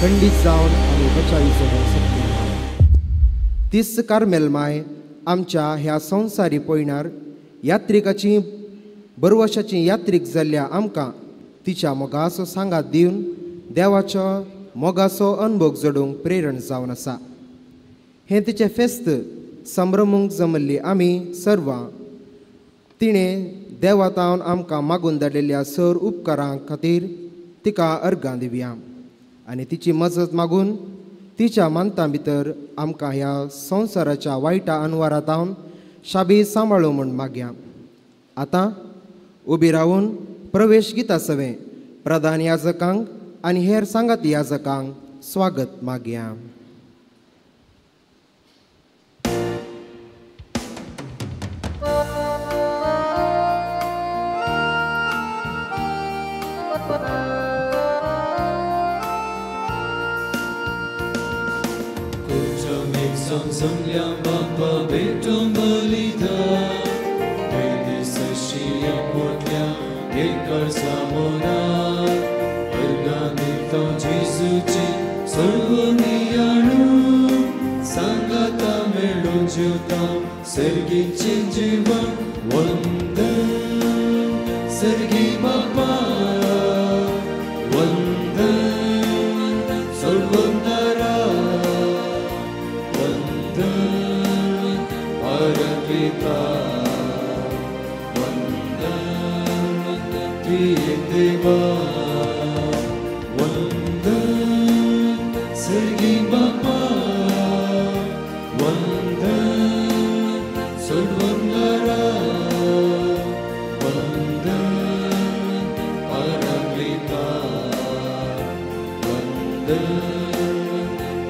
खंडीत जावन आनी बचावी जगूंक शकली. तीच कार्मेल माय आमच्या ह्या संवसारी पयणार यात्रिकाची बरवशाची यात्रीक जाल्ल्या आमकां तिच्या मोगाचो सांगात दिवन देवाचो मोगाचो अनभोग जडूंक प्रेरण जावन आसा. हें तिचें फेस्त संभ्रमूंक जमल्ली आमी सर्वां तिणें देवातावन आमकां मागून धाडिल्ल्या सर उपकारां खातीर तिका अर्गां दिवया आनी तिची मजत मागून तिच्या मानतां भितर आमकां ह्या संवसाराच्या वायटा अनवारातावन शाबी सांबाळू म्हूण मागया. आतां उबी रावून प्रवेश गिता सवें प्रधान याजकांक आनी हेर सांगाती याजकांक स्वागत मागया. Samsamlia bapa betum balida Vedisashia potlia ekar samona Arganita Jesuchi sarvaniyalu Sangata melun jyota sergichi jeevan vandan Sergi bapa vandan sarvandara Parakrita Vandan Triyedeva Vandan Sergi Bapa Vandan Sarvandara Vandan Parakrita Vandan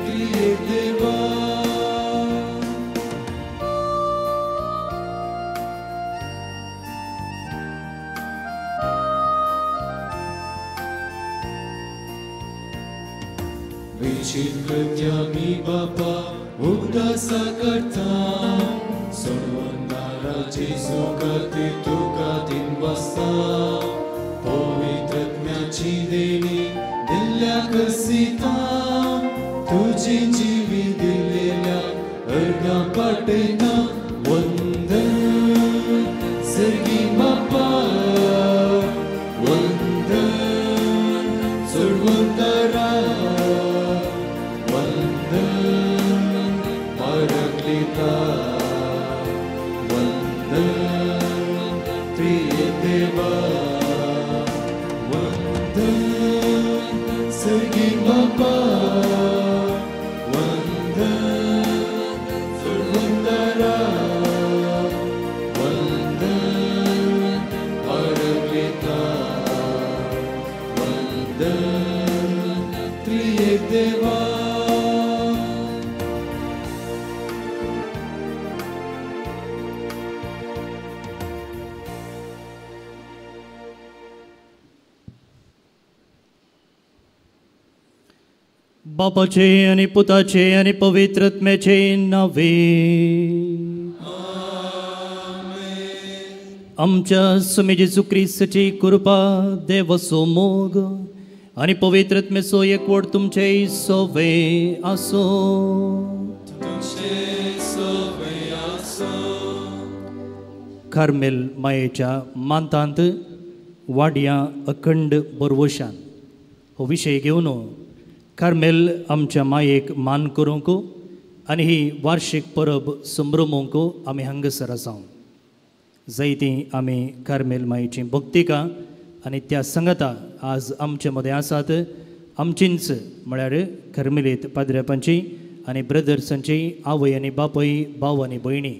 Triyedeva. Vichitkatyami Bapa Udasa karta Sarvandara Jesu kati tuka dinvasa Pavitratmyachi deni dilya kasita Tuji jivi dilelya arga patena Vandan Sergi Bapa Vandan Sarvandara Vandan Paraklita Vandan Triyedeva Vandan Sergi Bapa Vandan Sarvandara Vandan Paraklita Vandan Triyedeva. बापाचे आनी पुताचे आनी पवित्र आत्म्याचे नावे आमच्या स्वामी जेजू क्रिस्ताची कृपा देवाचो मोग आनी पवित्र आत्म्याचो एकवट तुमचे सोवे आसो. कार्मेल मायेच्या मांतांत वाडयां अखंड बरवशान हो विशय घेवन कार्मेल आमच्या मायेक मान करूंक आनी ही वार्षिक परब संभ्रमूंक आमी हांगासर आसा. जायती आमी कार्मेल मायेची भक्तिका आनी त्या संगता आज आमचे मदें आसात. आमचींच म्हळ्यार कार्मेलीत पाद्र्यापांची आनी ब्रदर्सांची आवय आनी बापूय, भाव आनी भयणी,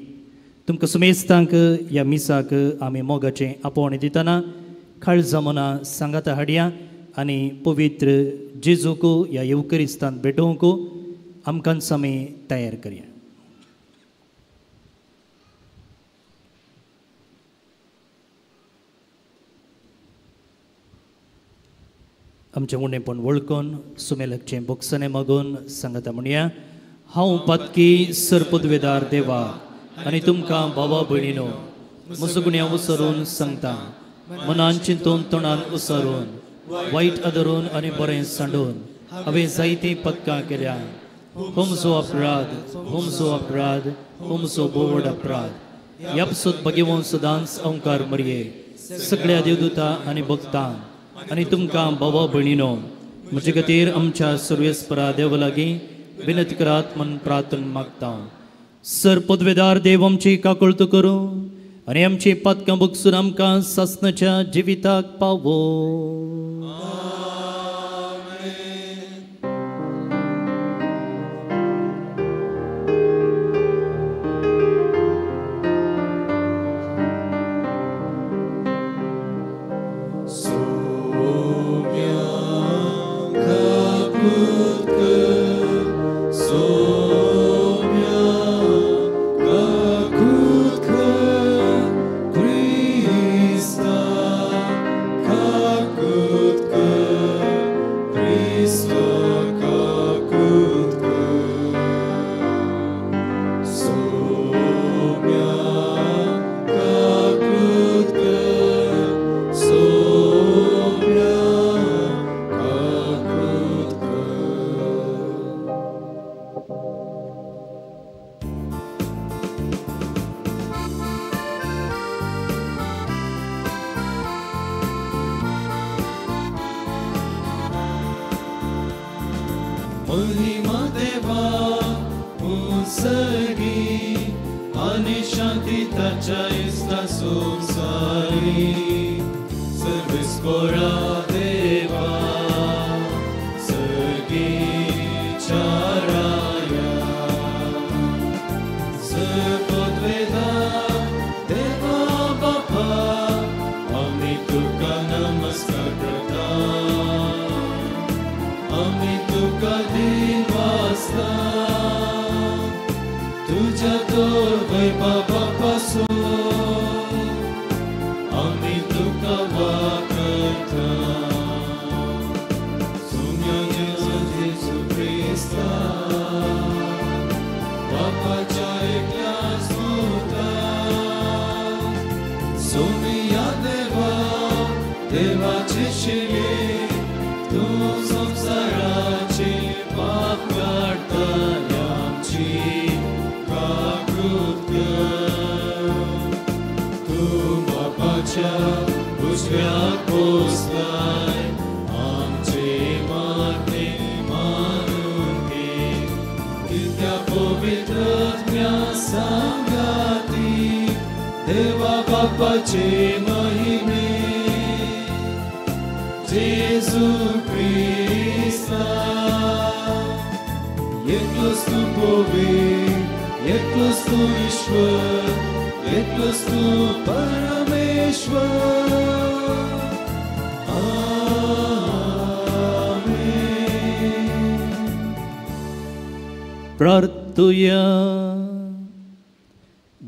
तुमकां सुमेस्तांक ह्या मिसाक आमी मोगाचें आपोवणें दितना काळजा मनां सांगाता हाडया आनी पवित्र जेजूक ह्या येवकरिस्तान भेटोवंक आमकांच आमी तयार करया. आमचें उणेपण वळखून सुमेलकचें बोगसणें मागून सांगता म्हणया, हांव पातकी सरपदवेदार देवा आनी तुमकां भावा भयणीनो म्हजो गुन्यांव उसरून सांगता, मनान चिंतून तोंडान उसरून वायट आदरून आनी बरें सांडून हांवें जायतीं पदकां केल्या. हुमजो अपराध, हुमजो अपराध, हुमजो बोवड अपराध. ह्या पसून भगेवन सदांच अंकार मरये सगळ्या देवदूता आनी भक्तां आनी तुमकां भावा भयणीनो म्हजे खातीर आमच्या सर्वेस्परा देवा लागीं विनंती करात म्हूण प्रार्थना मागता. सर पदवेदार देव आमची काकळत करूं आनी आमची पातकां बगसून आमकां सासणाच्या जिविताक पावो.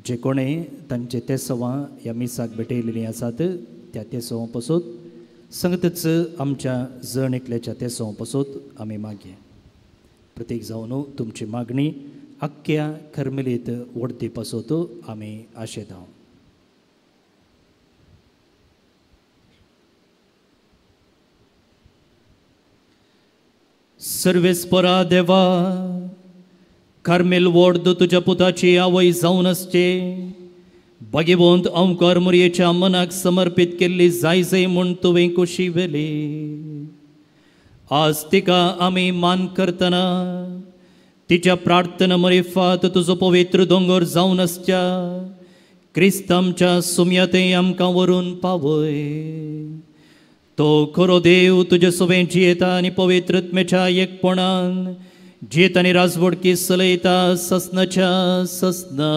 जे कोणे तांचे तेसवां ह्या मिसाक भेटयलेलीं आसात त्या तेसवां पसून संगतच आमच्या जण एकल्याच्या तेसवां पसून आमी मागया. प्रत्येक जावन तुमची मागणी आख्ख्या कर्मेलीत वडती पासत आमी आशेता. सर्वेस्परा देवा, कार्मेल वॉर्ड तुज्या पुताची आवय जावन आसचे भाग्यवंत अंकार मुरयेच्या मनाक समर्पीत केल्ली जाय जाय म्हूण तुवें कुशी व्हेली. आज तिका आमी मान करतना तिच्या प्रार्थना मरिफात तुजो पवित्र दोंगर जावन आसच्या क्रिस्त आमच्या सुमयाते आमकां व्हरून पावय. तो खरो देव तुजे सवें जियेता आनी पवित्रत्मेच्या एकपणान जियेता आनी राजवडकी चलयता ससनाच्या ससना.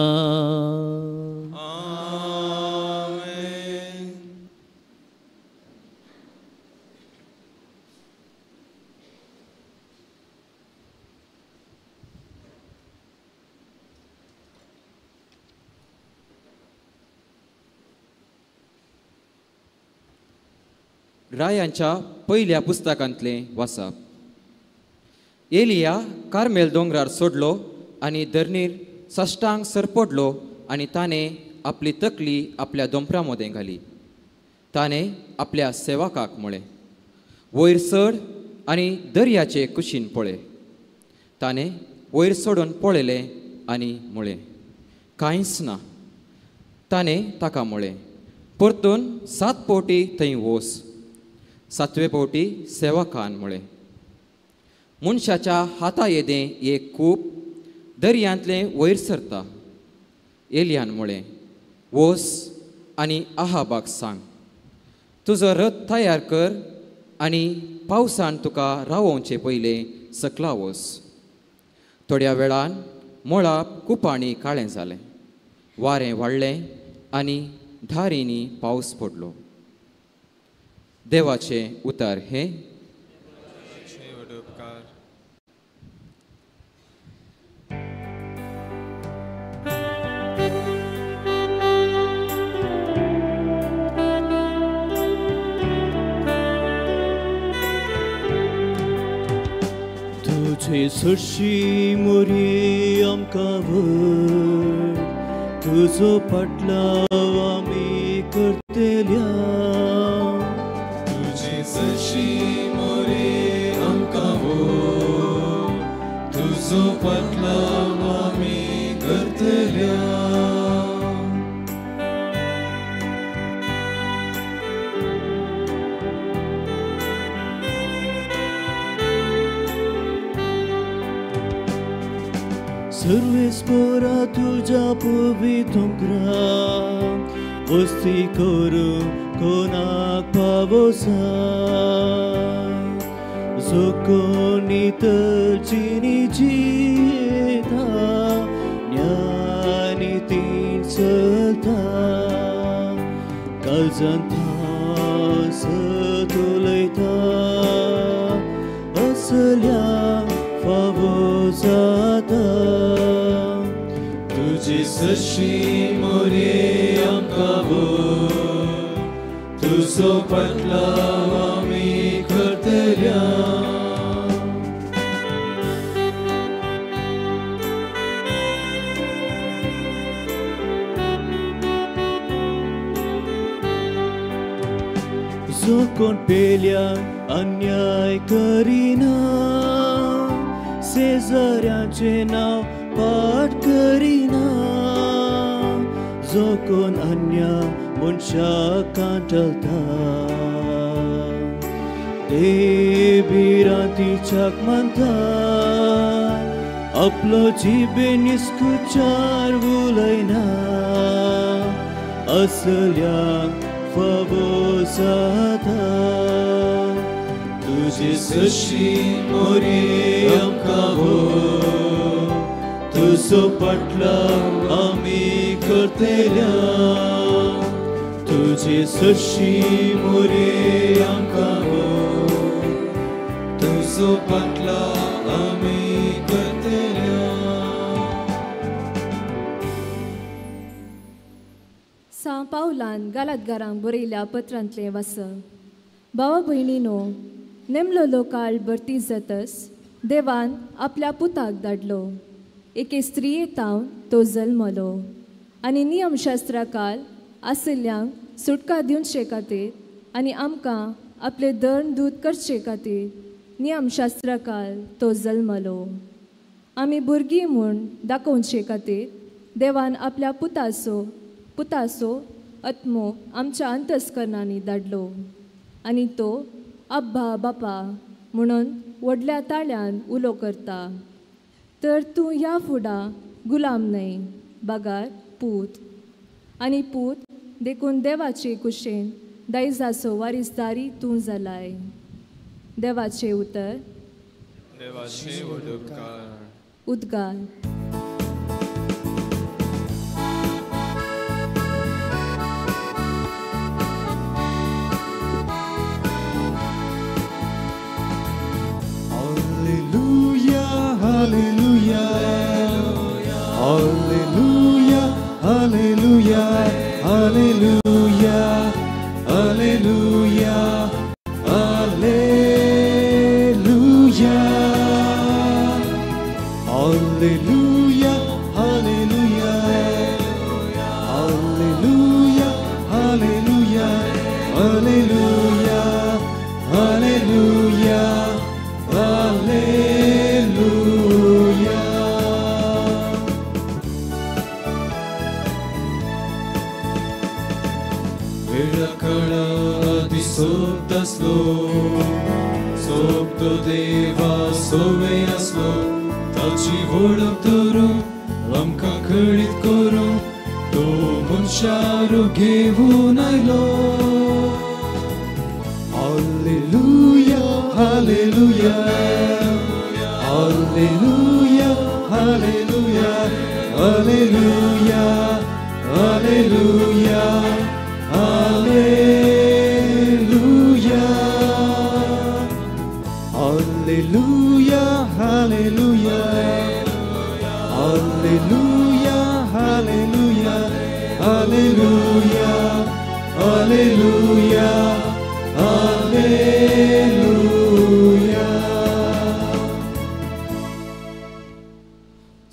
रायांच्या पयल्या पुस्तकांतलें वाचप. एलिया कार्मेल दोंगरार सोडलो आनी धरणीर साश्टांग सरपडलो आनी ताणें आपली तकली आपल्या दोंपरा मदें घाली. ताणें आपल्या सेवकाक म्हळें, वयर चड आनी दर्याचे कुशीन पळय. ताणें वयर सोडून पळयलें आनी म्हळें, कांयच ना. ताणें ताका म्हळें, परतून 7 फावटी थंय वोस. 7वे फावटी सेवकान म्हळें, मनशाच्या हाता येदें एक कूप दर्यांतलें वयर सरता. एलियान म्हळें, वोस आनी आहाबाक सांग, तुजो रथ तयार कर आनी पावसान तुका रावोवचे पयलें सकला वोस. थोड्या वेळान मळाब कुपांनी काळें जालें, वारें वाडलें आनी धारींनी पावस पडलो. देवाचें उतर हें. तुझे सरशी मोरी आमकां व्हड, तुजो पाटलाव आमी करतल्या. तुझे सरशी मोरी आमकां व्हड, तुजो पाटलाव आमी करतल्या. सर्वेस्पोरा तुज्या पवित्र वस्ती करूं कोणाक पावोसा, जो कोणी तर्जिनी जियेता ज्ञानी तीन चलता, काळजांत सत उलयता असल्या फावो जाता. तुजी सशी मोरे आमकां व्हड, तुजो पाटलाव आमी करतल्या. जो कोण पेल्या अन्याय करिना, शेजाऱ्याचें नांव पाठ करिना, जो कोण अन्याय मनशाक कांटलता, ते भिरांतीच्याक मानता, आपलो जिबे निस्कुचार उलयना, असल्यांक फावो जाता. तुजी सशी मोरी आमकां व्हड, तुजो पाटलाव आमी करतल्या. तुजी सशी मोरी आमकां व्हड, तुजो पाटलाव आमी करतल्या. सां पावलान गालातगारांक बरयल्या पत्रांतलें वाचप. भावा भयणीनो, नेमलोलो काळ भरती जातस देवान आपल्या पुताक धाडलो. एके स्त्रिये तावन तो जल्मलो आनी नियमशास्त्रा काल आशिल्ल्यांक सुटका दिवचे खातीर आनी आमकां आपले धर्म दूत करचे खातीर नियमशास्त्रा काल तो जल्मलो. आमी भुरगीं म्हूण दाखोवचे खातीर देवान आपल्या पुतासो आत्मो आमच्या अंतस्करणांनी धाडलो आनी तो अब्बा बापा म्हणून व्हडल्या ताळ्यान उलो करता. तर तूं ह्या फुडां गुलाम न्हय बगार पूत, आनी पूत देखून देवाचे कुशेन दायजाचो वारीसदारी तूं जालाय. देवाचें उतर. देवाचे उपकार. उद्गार. Hallelujah, hallelujah, hallelujah, hallelujah, hallelujah, hallelujah, hallelujah, hallelujah, hallelujah, hallelujah, hallelujah, hallelujah, काळा आदी सोबत आसलो, सोबतो देवा सोवे आसलो, ताची वळख धरून आमकां कळीत करूं तो मनशारू घेवन आयलो. Hallelujah, hallelujah, hallelujah, hallelujah, hallelujah, hallelujah, hallelujah, hallelujah, hallelujah, hallelujah, hallelujah, hallelujah, hallelujah, hallelujah.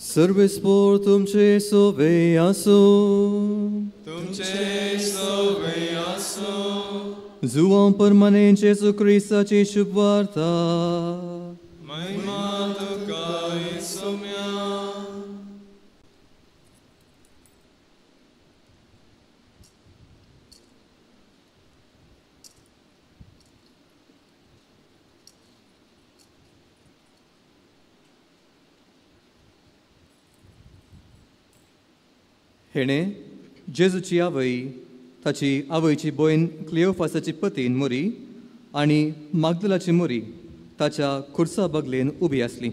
सर्वेस्पोर तुमचे सोवे आसो, तुमचे सोवे आसो. जुवां परमाने जेजू क्रिस्ताची शुभवार्ता. महिमा तुका येसुम्या. हेणे जेजूची आवय, ताची आवयची भयण क्लियोफासाची पतीन मोरी आनी मागदलाची मोरी ताच्या खुर्सा बगलेन उबी आसली.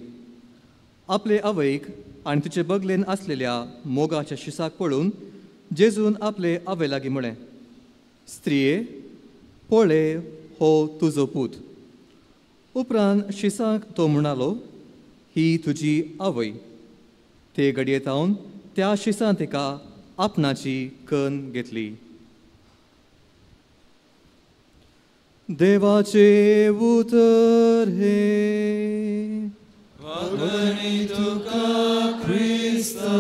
आपले आवयक आनी तिचे बगलेन आसलेल्या मोगाच्या शिसाक पळोवन जेजून आपले आवय लागीं म्हळें, स्त्रिये पळय हो तुजो पूत. उपरांत शिसाक तो म्हणालो, ही तुजी आवय. ते घडये तावन त्या शिसान तिका आपणाची कन घेतली. देवाचे उतर हे. वंदनी तुका क्रिस्ता.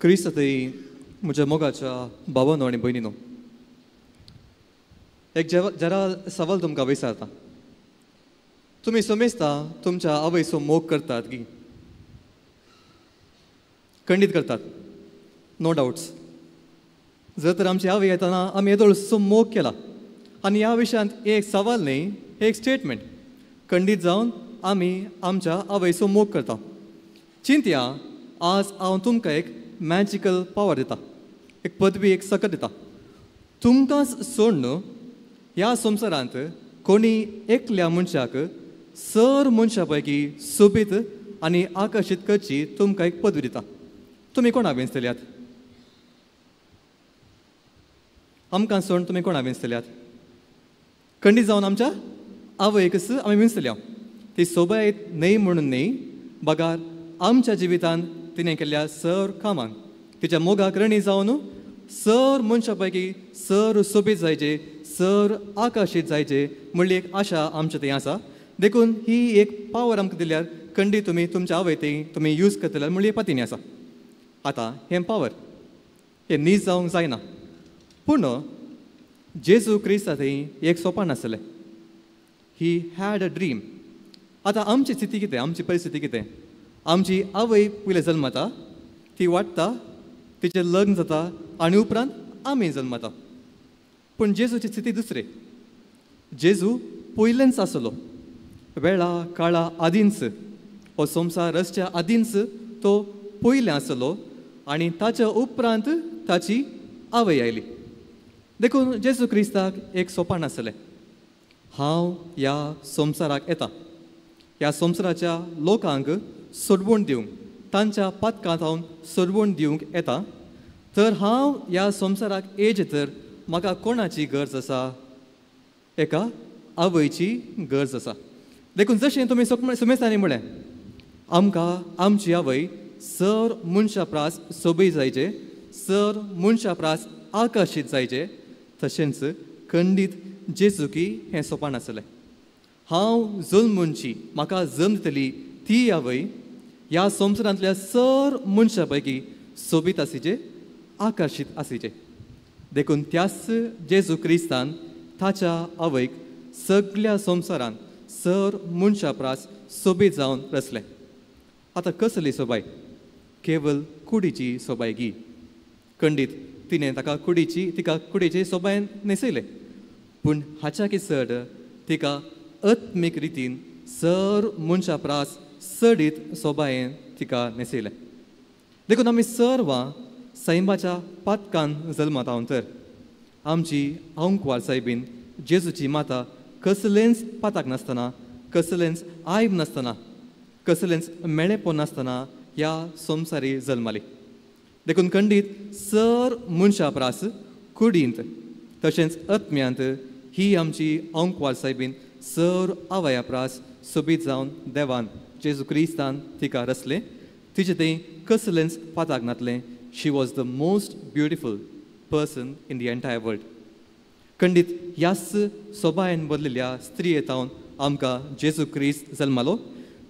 क्रिस्त थंय म्हज्या मोगाच्या भावानो आनी भयणीनो, एक जरा सवाल तुमकां विचारता. तुमी समजता तुमच्या आवयचो मोग करतात की खंडीत करतात, नो डावट्स. जर तर आमची आवय येताना आमी येदोळसो मोग केला आनी ह्या विशयांत एक सवाल न्ही, एक स्टेटमेंट, खंडीत जावन आमी आमच्या आवयचो मोग करता. चिंतया, आज हांव तुमकां एक मॅजिकल पावर दिता, एक पदवी, एक सकत दिता. तुमकां सोडून ह्या संवसारांत कोणी एकल्या मनशाक सर मनशा पैकी सोबीत आनी आकर्शीत करची तुमकां एक पदवी दिता. तुमी कोणाक वेंचतल्यात? आमकां सोडून तुमी कोणाक वेंचतल्यात? खंडीत जावन आमच्या आवयकच आमी वेंचतल्या. ती सोबायत न्हय म्हणून न्हय, बगार आमच्या जिवितांत तिणें केल्ल्या सर कामांक, तिच्या मोगाक रणी जावन सर मनशा पैकी सर सोबीत जायचे, सर आकर्शीत जायचे म्हणली एक आशा आमच्या थंय आसा. देखून ही एक पावर आमकां दिल्यार खंडीत तुमी तुमच्या आवय थंय तुमी यूज करतल्यार म्हणली एक पातीणी आसा. आतां हें पावर हें नीज जावंक जायना, पूण जेजू क्रिस्ता थंय एक सोपान आसलें. He had a dream. आतां आमची स्थिती कितें, आमची परिस्थिती कितें? आमची आवय पयलें जल्मता, ती वाडटा, तिचें लग्न जाता आनी उपरांत आमी जल्मता. पूण जेजूची स्थिती दुसरी. जेजू पयलेंच आसलो, वेळा काळा आदींच, हो संवसार रचच्या आदींच तो पयलें आसलो आनी ताच्या उपरांत ताची आवय आयली. देखून जेजू क्रिस्ताक एक सोपान आसलें, हांव ह्या संवसाराक येता, ह्या संवसाराच्या लोकांक सोडवण दिवंक, तांच्या पातकांत हांव सोडवण दिवंक येता. तर हांव ह्या संवसाराक येयचे तर म्हाका कोणाची गरज आसा? एका आवयची गरज आसा. देखून जशें तुमी सुमेस्तांनी म्हळें, आमकां आमची आवय सर मनशा प्रास सोबी जायचे, सर मनशा प्रास आकर्शीत जायचे, तशेंच खंडीत जेजुकी हें सोपान आसलें. हांव जल्मूनची म्हाका जल्म दितली ती आवय ह्या संवसारांतल्या सर मनशा पैकी सोबीत आसिचे, आकर्शीत आसिचे. देखून त्याच जेजू क्रिस्तान ताच्या आवयक सगल्या संवसारांत सर मनशा प्रास सोबीत जावन रचलें. आतां कसली सोबाय? केवल कुडीची सोबाय गी. खंडीत तिणें ताका कुडीची तिका कुडीचे सोबायन न्हेसयलें, पूण हाच्याकी चड तिका आत्मीक रितीन सर मनशा प्रास चडीत सोबायेन तिका न्हेसयलें. देखून आमी सर्वां सैमाच्या पातकान जल्मात हांव तर आमची आंकवार सायबीन जेजूची माता कसलेंच पाताक नासतना, कसलेंच आयब नासतना, कसलेंच मेळेपण नासतना ह्या संवसारी जल्माली. देखून खंडीत सर मनशा प्रास कुडींत तशेंच आत्म्यांत ही आमची आंकवार सायबीन सर आवया प्रास सोबीत जावन देवान जेजू क्रिस्तान तिका रचलें. तिचें तें कसलेंच पाताक नातलें. She was the most beautiful person in the entire world. खंडीत ह्याच सोबायेन बदलेल्या स्त्रिये तावन आमकां जेजू क्रिस्त जल्मालो.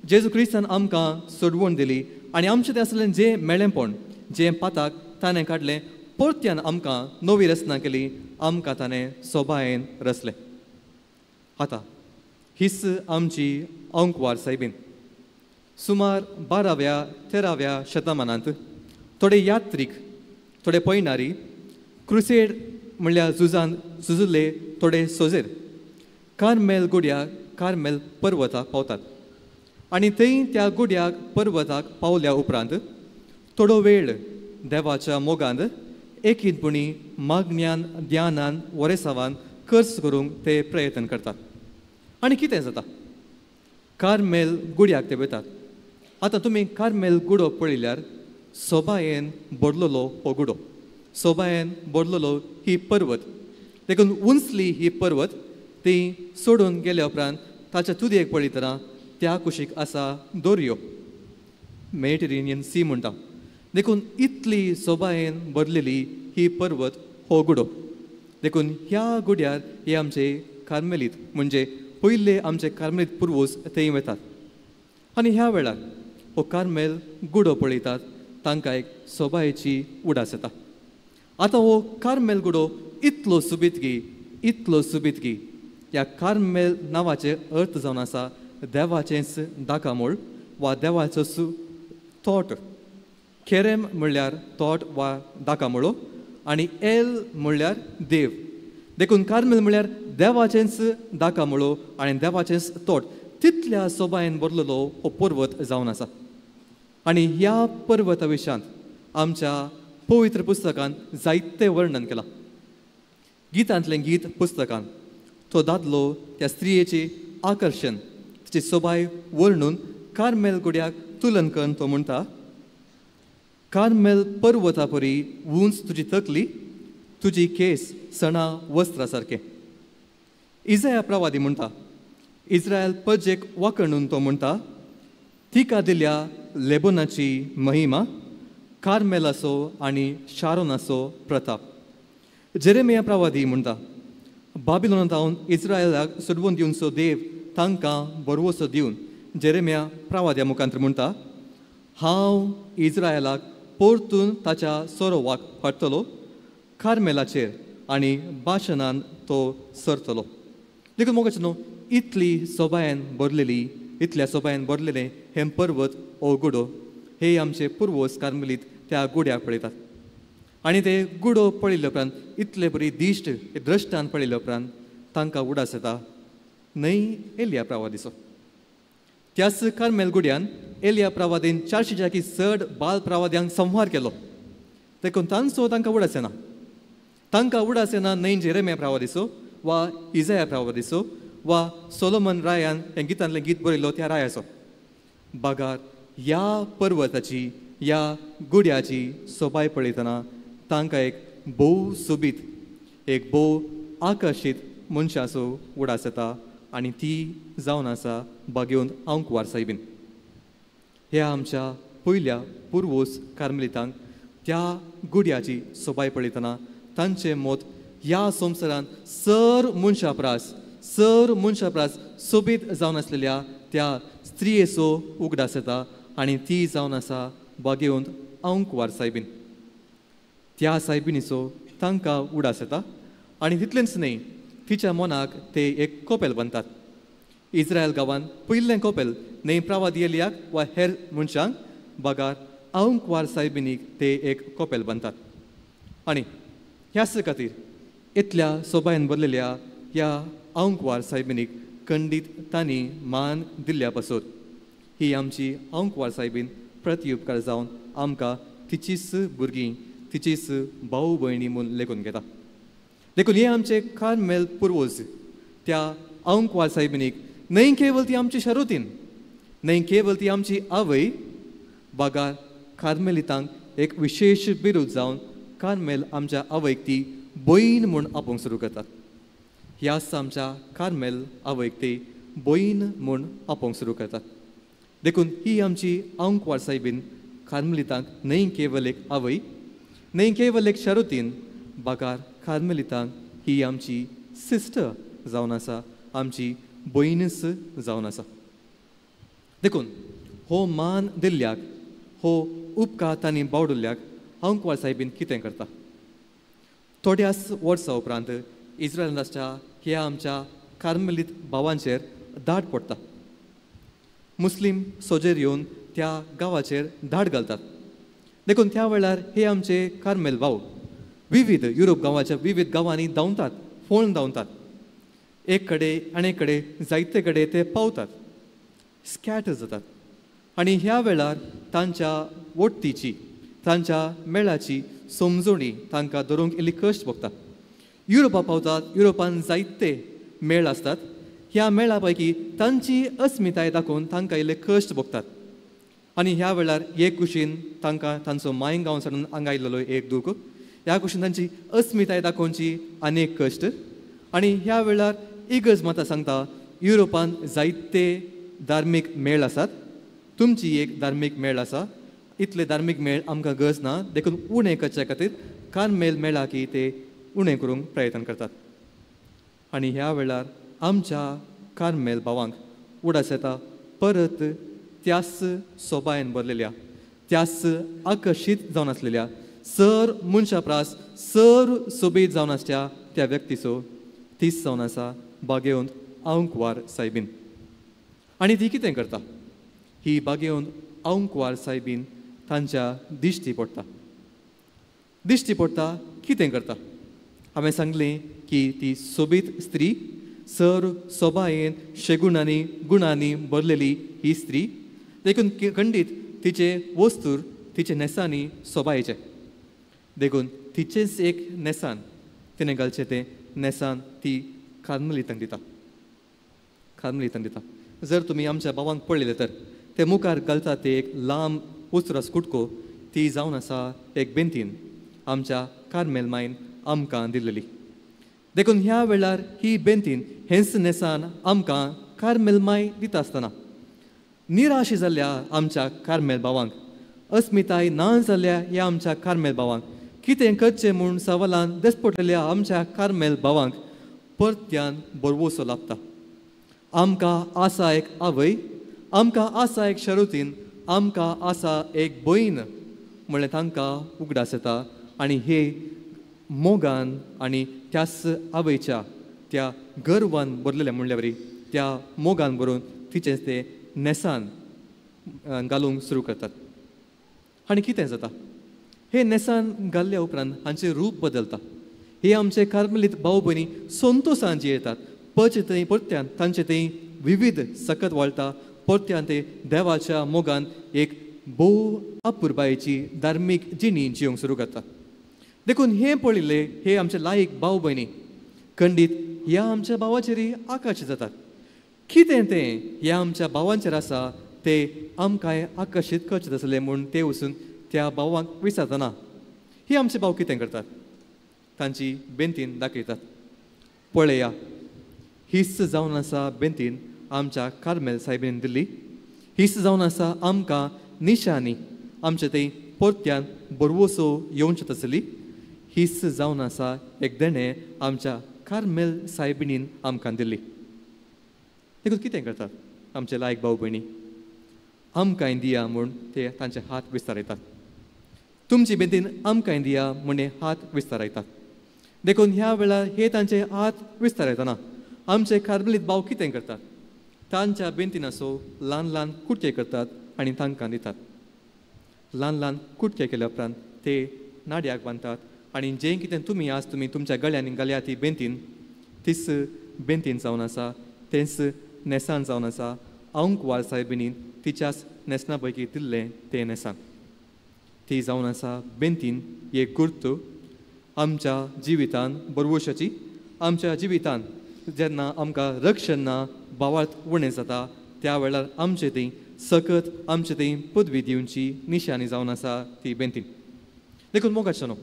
जेजू क्रिस्तान आमकां सोडवण दिली आनी आमचें तें आसलें जें मेळेपण जें पाताक ताणें काडलें, परत्यान आमकां नवी रचना केली, आमकां ताणें सोबायेन रचलें. आतां हीच आमची आंकवार सायबीन. सुमार 12व्या 13व्या शतमानांत थोडे यात्रीक, थोडे पयणारी क्रुसेड म्हणल्यार झुजान झुजुल्ले थोडे सोजेर कार्मेल गुड्याक, कार्मेल पर्वताक पावतात आनी थंय त्या गुड्याक पर्वताक पावल्या उपरांत थोडो वेळ देवाच्या मोगांत एकीनपणी मागण्यान ध्यानान वरेसावान कर्स करूंक ते प्रयत्न करतात. आनी कितें जाता, कार्मेल गुड्याक ते वतात. आतां तुमी कार्मेल गुडो पळयल्यार सोबायेन भरलेलो हो गुडो, सोबायेन भरलेलो ही पर्वत. देखून उंचली ही पर्वत ती सोडून गेल्या उपरांत ताच्या तुदयेक पळयतना त्या कुशीक आसा दर्यो, मेडिटेरेनियन सी म्हणटा. देखून इतली सोबायेन भरलेली ही पर्वत हो गुडो. देखून ह्या गुड्यार हे आमचे कार्मेलीत म्हणजे पयले आमचे कार्मेलीत पुर्वज थंय वतात आनी ह्या वेळार हो कार्मेल गुडो पळयतात, तांकां एक सोबायेची उडास येता. आतां हो कार्मेल गुडो इतलो सुबीतगी, इतलो सुबीतगी, ह्या कार्मेल नांवाचे अर्थ जावन आसा देवाचेंच दाकामोळ वा देवाचोच तोट. खेरेम म्हणल्यार तोट वा दाकामोळो आनी एल म्हणल्यार देव. देखून कार्मेल म्हणल्यार देवाचेंच दाकामोळो आनी देवाचेंच तोट. तितल्या सोबायेन भरलेलो हो पर्वत जावन आसा. आनी ह्या पर्वता विशयांत आमच्या पवित्र पुस्तकान जायतें वर्णन केलां. गितांतलें गीत पुस्तकान तो दादलो त्या स्त्रियेचें आकर्शण, तिची सोबाय वर्णून कार्मेल गुड्याक तुलन करून तो म्हणटा, कार्मेल पर्वता परी उंच तुजी तकली, तुजी केस सणा वस्त्रा सारकें. इजाया प्रवादी म्हणटा, इस्रायल पजेक वाकणून तो म्हणटा, तिका दिल्या लेबोनाची महिमा, कार्मेलाचो आनी शारोनाचो प्रताप. जेरेमिया प्रवादी म्हणटा, बाबिलोनांत इस्रायलाक सोडवून दिवचो देव तांकां बरवसो दिवन जेरेमिया प्रवाद्या मुखांत म्हणटा, हांव इस्रायलाक परतून ताच्या सोरोवाक हाडटलो, कार्मेलाचेर आनी भाशणान तो सरतलो. देखून मोगाचे न्हू, इतली सोबायेन भरलेली, इतल्या सोबायेन भरलेलें हें पर्वत ओ गुडो हे आमचे पुर्वज कार्मेलीत त्या गुड्याक पळयतात. आनी ते गुडो पळयल्या उपरांत इतले बरी दिश्ट द्रश्टान पळयल्या उपरांत तांकां उडास येता न्हय एलिया प्रवादीचो. त्याच कार्मेल गुड्यान एलिया प्रवादीन 400 चड बाल प्रवाद्यांक संहार केलो. देखून तांचो तांकां उडास येना, तांकां उडास येना न्हय जेरेमिया प्रवादीचो वा इजाया प्रवादीचो वा सोलोमन रायान हें गितांतलें गीत बरयलो त्या रायाचो. बागार ह्या पर्वताची, ह्या गुड्याची सोबाय पळयतना तांकां एक भोव सोबीत, एक भोव आकर्शीत मनशाचो उडास येता आनी ती जावन आसा बागेवन आंकवार सायबीन. ह्या आमच्या पयल्या पुर्वज कार्मेलितांक त्या गुड्याची सोबाय पळयतना तांचें मत ह्या संवसारांत सर मनशा प्रास, सर मनशा प्रास सोबीत जावन आसलेल्या त्या स्त्रियेचो उगडास येता आनी ती जावन आसा बागेवंत आंकवार सायबीन. त्या सायबिनीचो तांकां उडास येता आनी तितलेंच न्हय, तिच्या मनाक ते एक कोपेल बांदतात. इस्रायल गांवांत पयलें कोपेल न्हय प्रवादी एलियाक वा हेर मनशांक, बगार आंकवार सायबिणीक ते एक कोपेल बांदतात. आनी ह्याच खातीर इतल्या सोबायन भरलेल्या ह्या आंकवार सायबिणीक खंडीत तांणी मान दिल्ल्या पासत ही आमची आंकवार सायबीन प्रतिउपकार जावन आमकां तिचीच भुरगीं, तिचीच भाव भयणी म्हूण लेखून घेता. देखून हे आमचे कार्मेल पुर्वज त्या आंकवार सायबिणीक न्हय केवल ती आमची शरुतीन, न्हय केवल ती आमची आवय, बागार कार्मेलितांक एक विशेश बिरूद जावन कार्मेल आमच्या आवयक ती बयीन म्हूण आपोवंक सुरू करतात. ह्याच आमच्या कार्मेल आवयक ती बयीन म्हूण आपोवंक सुरू करतात. देखून ही आमची आंकवार सायबीन कार्मेलितांक न्हय केवल एक आवय, न्हय केवल एक शरुतीन, बागार कार्मेलितांक ही आमची सिस्टर जावन आसा, आमची भयणीच जावन आसा. देखून हो मान दिल्ल्याक, हो उपकार तांणी बावडुल्ल्याक आंकवार सायबीन कितें करता? थोड्याच वर्सां उपरांत इस्रायल राष्ट्रा ह्या आमच्या कार्मेलीत भावांचेर धाड पडटा. मुस्लीम सोजेर येवन त्या गांवाचेर धाड घालतात. देखून त्या वेळार हे आमचे कार्मेल भाव विविध युरोप गांवाच्या विविध गांवांनी धांवतात, फोण धांवतात, एक कडेन आनी एक कडेन जायते कडेन ते पावतात, स्कॅटर जातात. आनी ह्या वेळार तांच्या वट्टीची, तांच्या मेळाची समजोणी तांकां धरूंक इल्ली कश्ट भोगता. युरोपा पावतात, युरोपान जायते मेळ आसतात. ह्या मेळा पैकी तांची अस्मिताय दाखोवन तांकां इल्ले कश्ट भोगतात. आनी ह्या वेळार एक कुशीन तांकां तांचो मायंग गांव साडून हांगा आयिल्लो एक दूख, ह्या कुशीन तांची अस्मिताय दाखोवची आनी एक कश्ट. आनी ह्या वेळार इगर्ज माता सांगता, युरोपान जायते धार्मीक मेळ आसात, तुमची एक धार्मीक मेळ आसा, इतले धार्मीक मेळ आमकां गरज ना, देखून उणें करच्या खातीर कार्मेल मेळा की ते उणें करूंक प्रयत्न करतात. आनी ह्या वेळार आमच्या कार्मेल भावांक उडास येता परत त्याच सोबायन भरलेल्या, त्याच आकर्शीत जावन आसलेल्या, सर मनशा प्रास सर सोबीत जावन आसच्या त्या व्यक्तीचो तीच जावन आसा बागेवन आंकवार सायबीन. आनी ती कितें करता? ही बागेवन आंकवार सायबीन तांच्या दिश्टी पडटा. दिश्टी पडटा कितें करता? हांवें सांगलें की ती सोबीत स्त्री, सर सोबायेन शेगुणांनी गुणांनी भरलेली ही स्त्री, देखून खंडीत तिचे वस्तूर तिचे न्हेसांनी सोबायेचे, देखून तिचेच एक न्हेसान तिणें घालचें तें न्हेसान ती कार्मेलितांक दिता, कार्मेलितांक दिता. जर तुमी आमच्या भावांक पळयलें तर ते मुखार घालता ते एक लांब उचरस कुटको, ती जावन आसा एक बेंतीन आमच्या कार्मेल मायन आमकां दिल्लेली. देखून ह्या वेळार ही बेंतीन हेंच न्हेसान आमकां कार्मेल माय दिता आसतना निराश जाल्ल्या आमच्या कार्मेल भावांक, अस्मिताय ना जाल्ल्या ह्या आमच्या कार्मेल भावांक, कितें करचें म्हूण सवालान दसपटलेल्या आमच्या कार्मेल भावांक परत्यान बरवसो लाबता. आमकां आसा एक आवय, आमकां आसा एक शरुतीन, आमकां आसा एक भयण म्हणलें तांकां उगडास येता. आनी हे मोगान आनी त्याच आवयच्या त्या गर्वान भरलेल्या म्हणल्या वरी त्या मोगान भरून तिचें ते न्हेसान घालूंक सुरू करतात. आनी कितें जाता? हे न्हेसान घाल्ल्या उपरांत हांचें रूप बदलता. हे आमचे कार्मेलीत भाव भयणी संतोशान जियेतात. परचे थंय परत्यान तांचे थंय विविध सकत वाळटा, परत्यान ते देवाच्या मोगान एक भोव अपुरबायेची धार्मीक जिणी जिवंक सुरू करतात. देखून हें पळयलें हे आमचे लायक भाव भयणी खंडीत ह्या आमच्या भावाचेरय आकर्शीत जातात. कितें तें ह्या आमच्या भावांचेर आसा ते आमकांय आकर्शीत करचें आसलें म्हूण ते वचून त्या भावांक विचारतना हे आमचे भाव कितें करतात? तांची बेंतीन दाखयतात, पळया हीच जावन आसा बेंतीन आमच्या कार्मेल सायबीन दिल्ली, हीच जावन आसा आमकां निशानी आमचे थंय परत्यान बरवसो येवचे आसली, हीच जावन आसा एक देणें आमच्या कार्मेल सायबिणीन आमकां दिल्ली. देखून कितें करतात आमचे लायक भाव भयणी? आमकांय दिया म्हूण ते तांचे हात विस्तारयतात. तुमची बेंतीन आमकांय दिया म्हूण हात विस्तारयतात. देखून ह्या वेळार हे तांचे हात विस्तारयतना आमचे कार्मेलीत भाव कितें करतात? तांच्या बेंतीन असो ल्हान ल्हान कुटके करतात आनी तांकां दितात. ल्हान ल्हान कुटके केल्या उपरांत ते नाडयाक बांदतात आनी जें कितें तुमी आज तुमी तुमच्या गळ्यांनी घाल्या ती बेंतीन तीच बेंतीन जावन आसा, तेंच न्हेसान जावन आसा. अंकवार सायबिणीन तिच्याच न्हेसणा पैकी दिल्लें तें न्हेसान ती जावन आसा बेंतीन एक गुर्त आमच्या जिवितान बरवशाची. आमच्या जिवितान जेन्ना आमकां रक्षण ना, बावाळत उणें जाता, त्या वेळार आमचे थंय सकत आमचे थंय पदवी दिवची निशाणी जावन आसा ती बेंतीन. देखून मोगाचो न्हू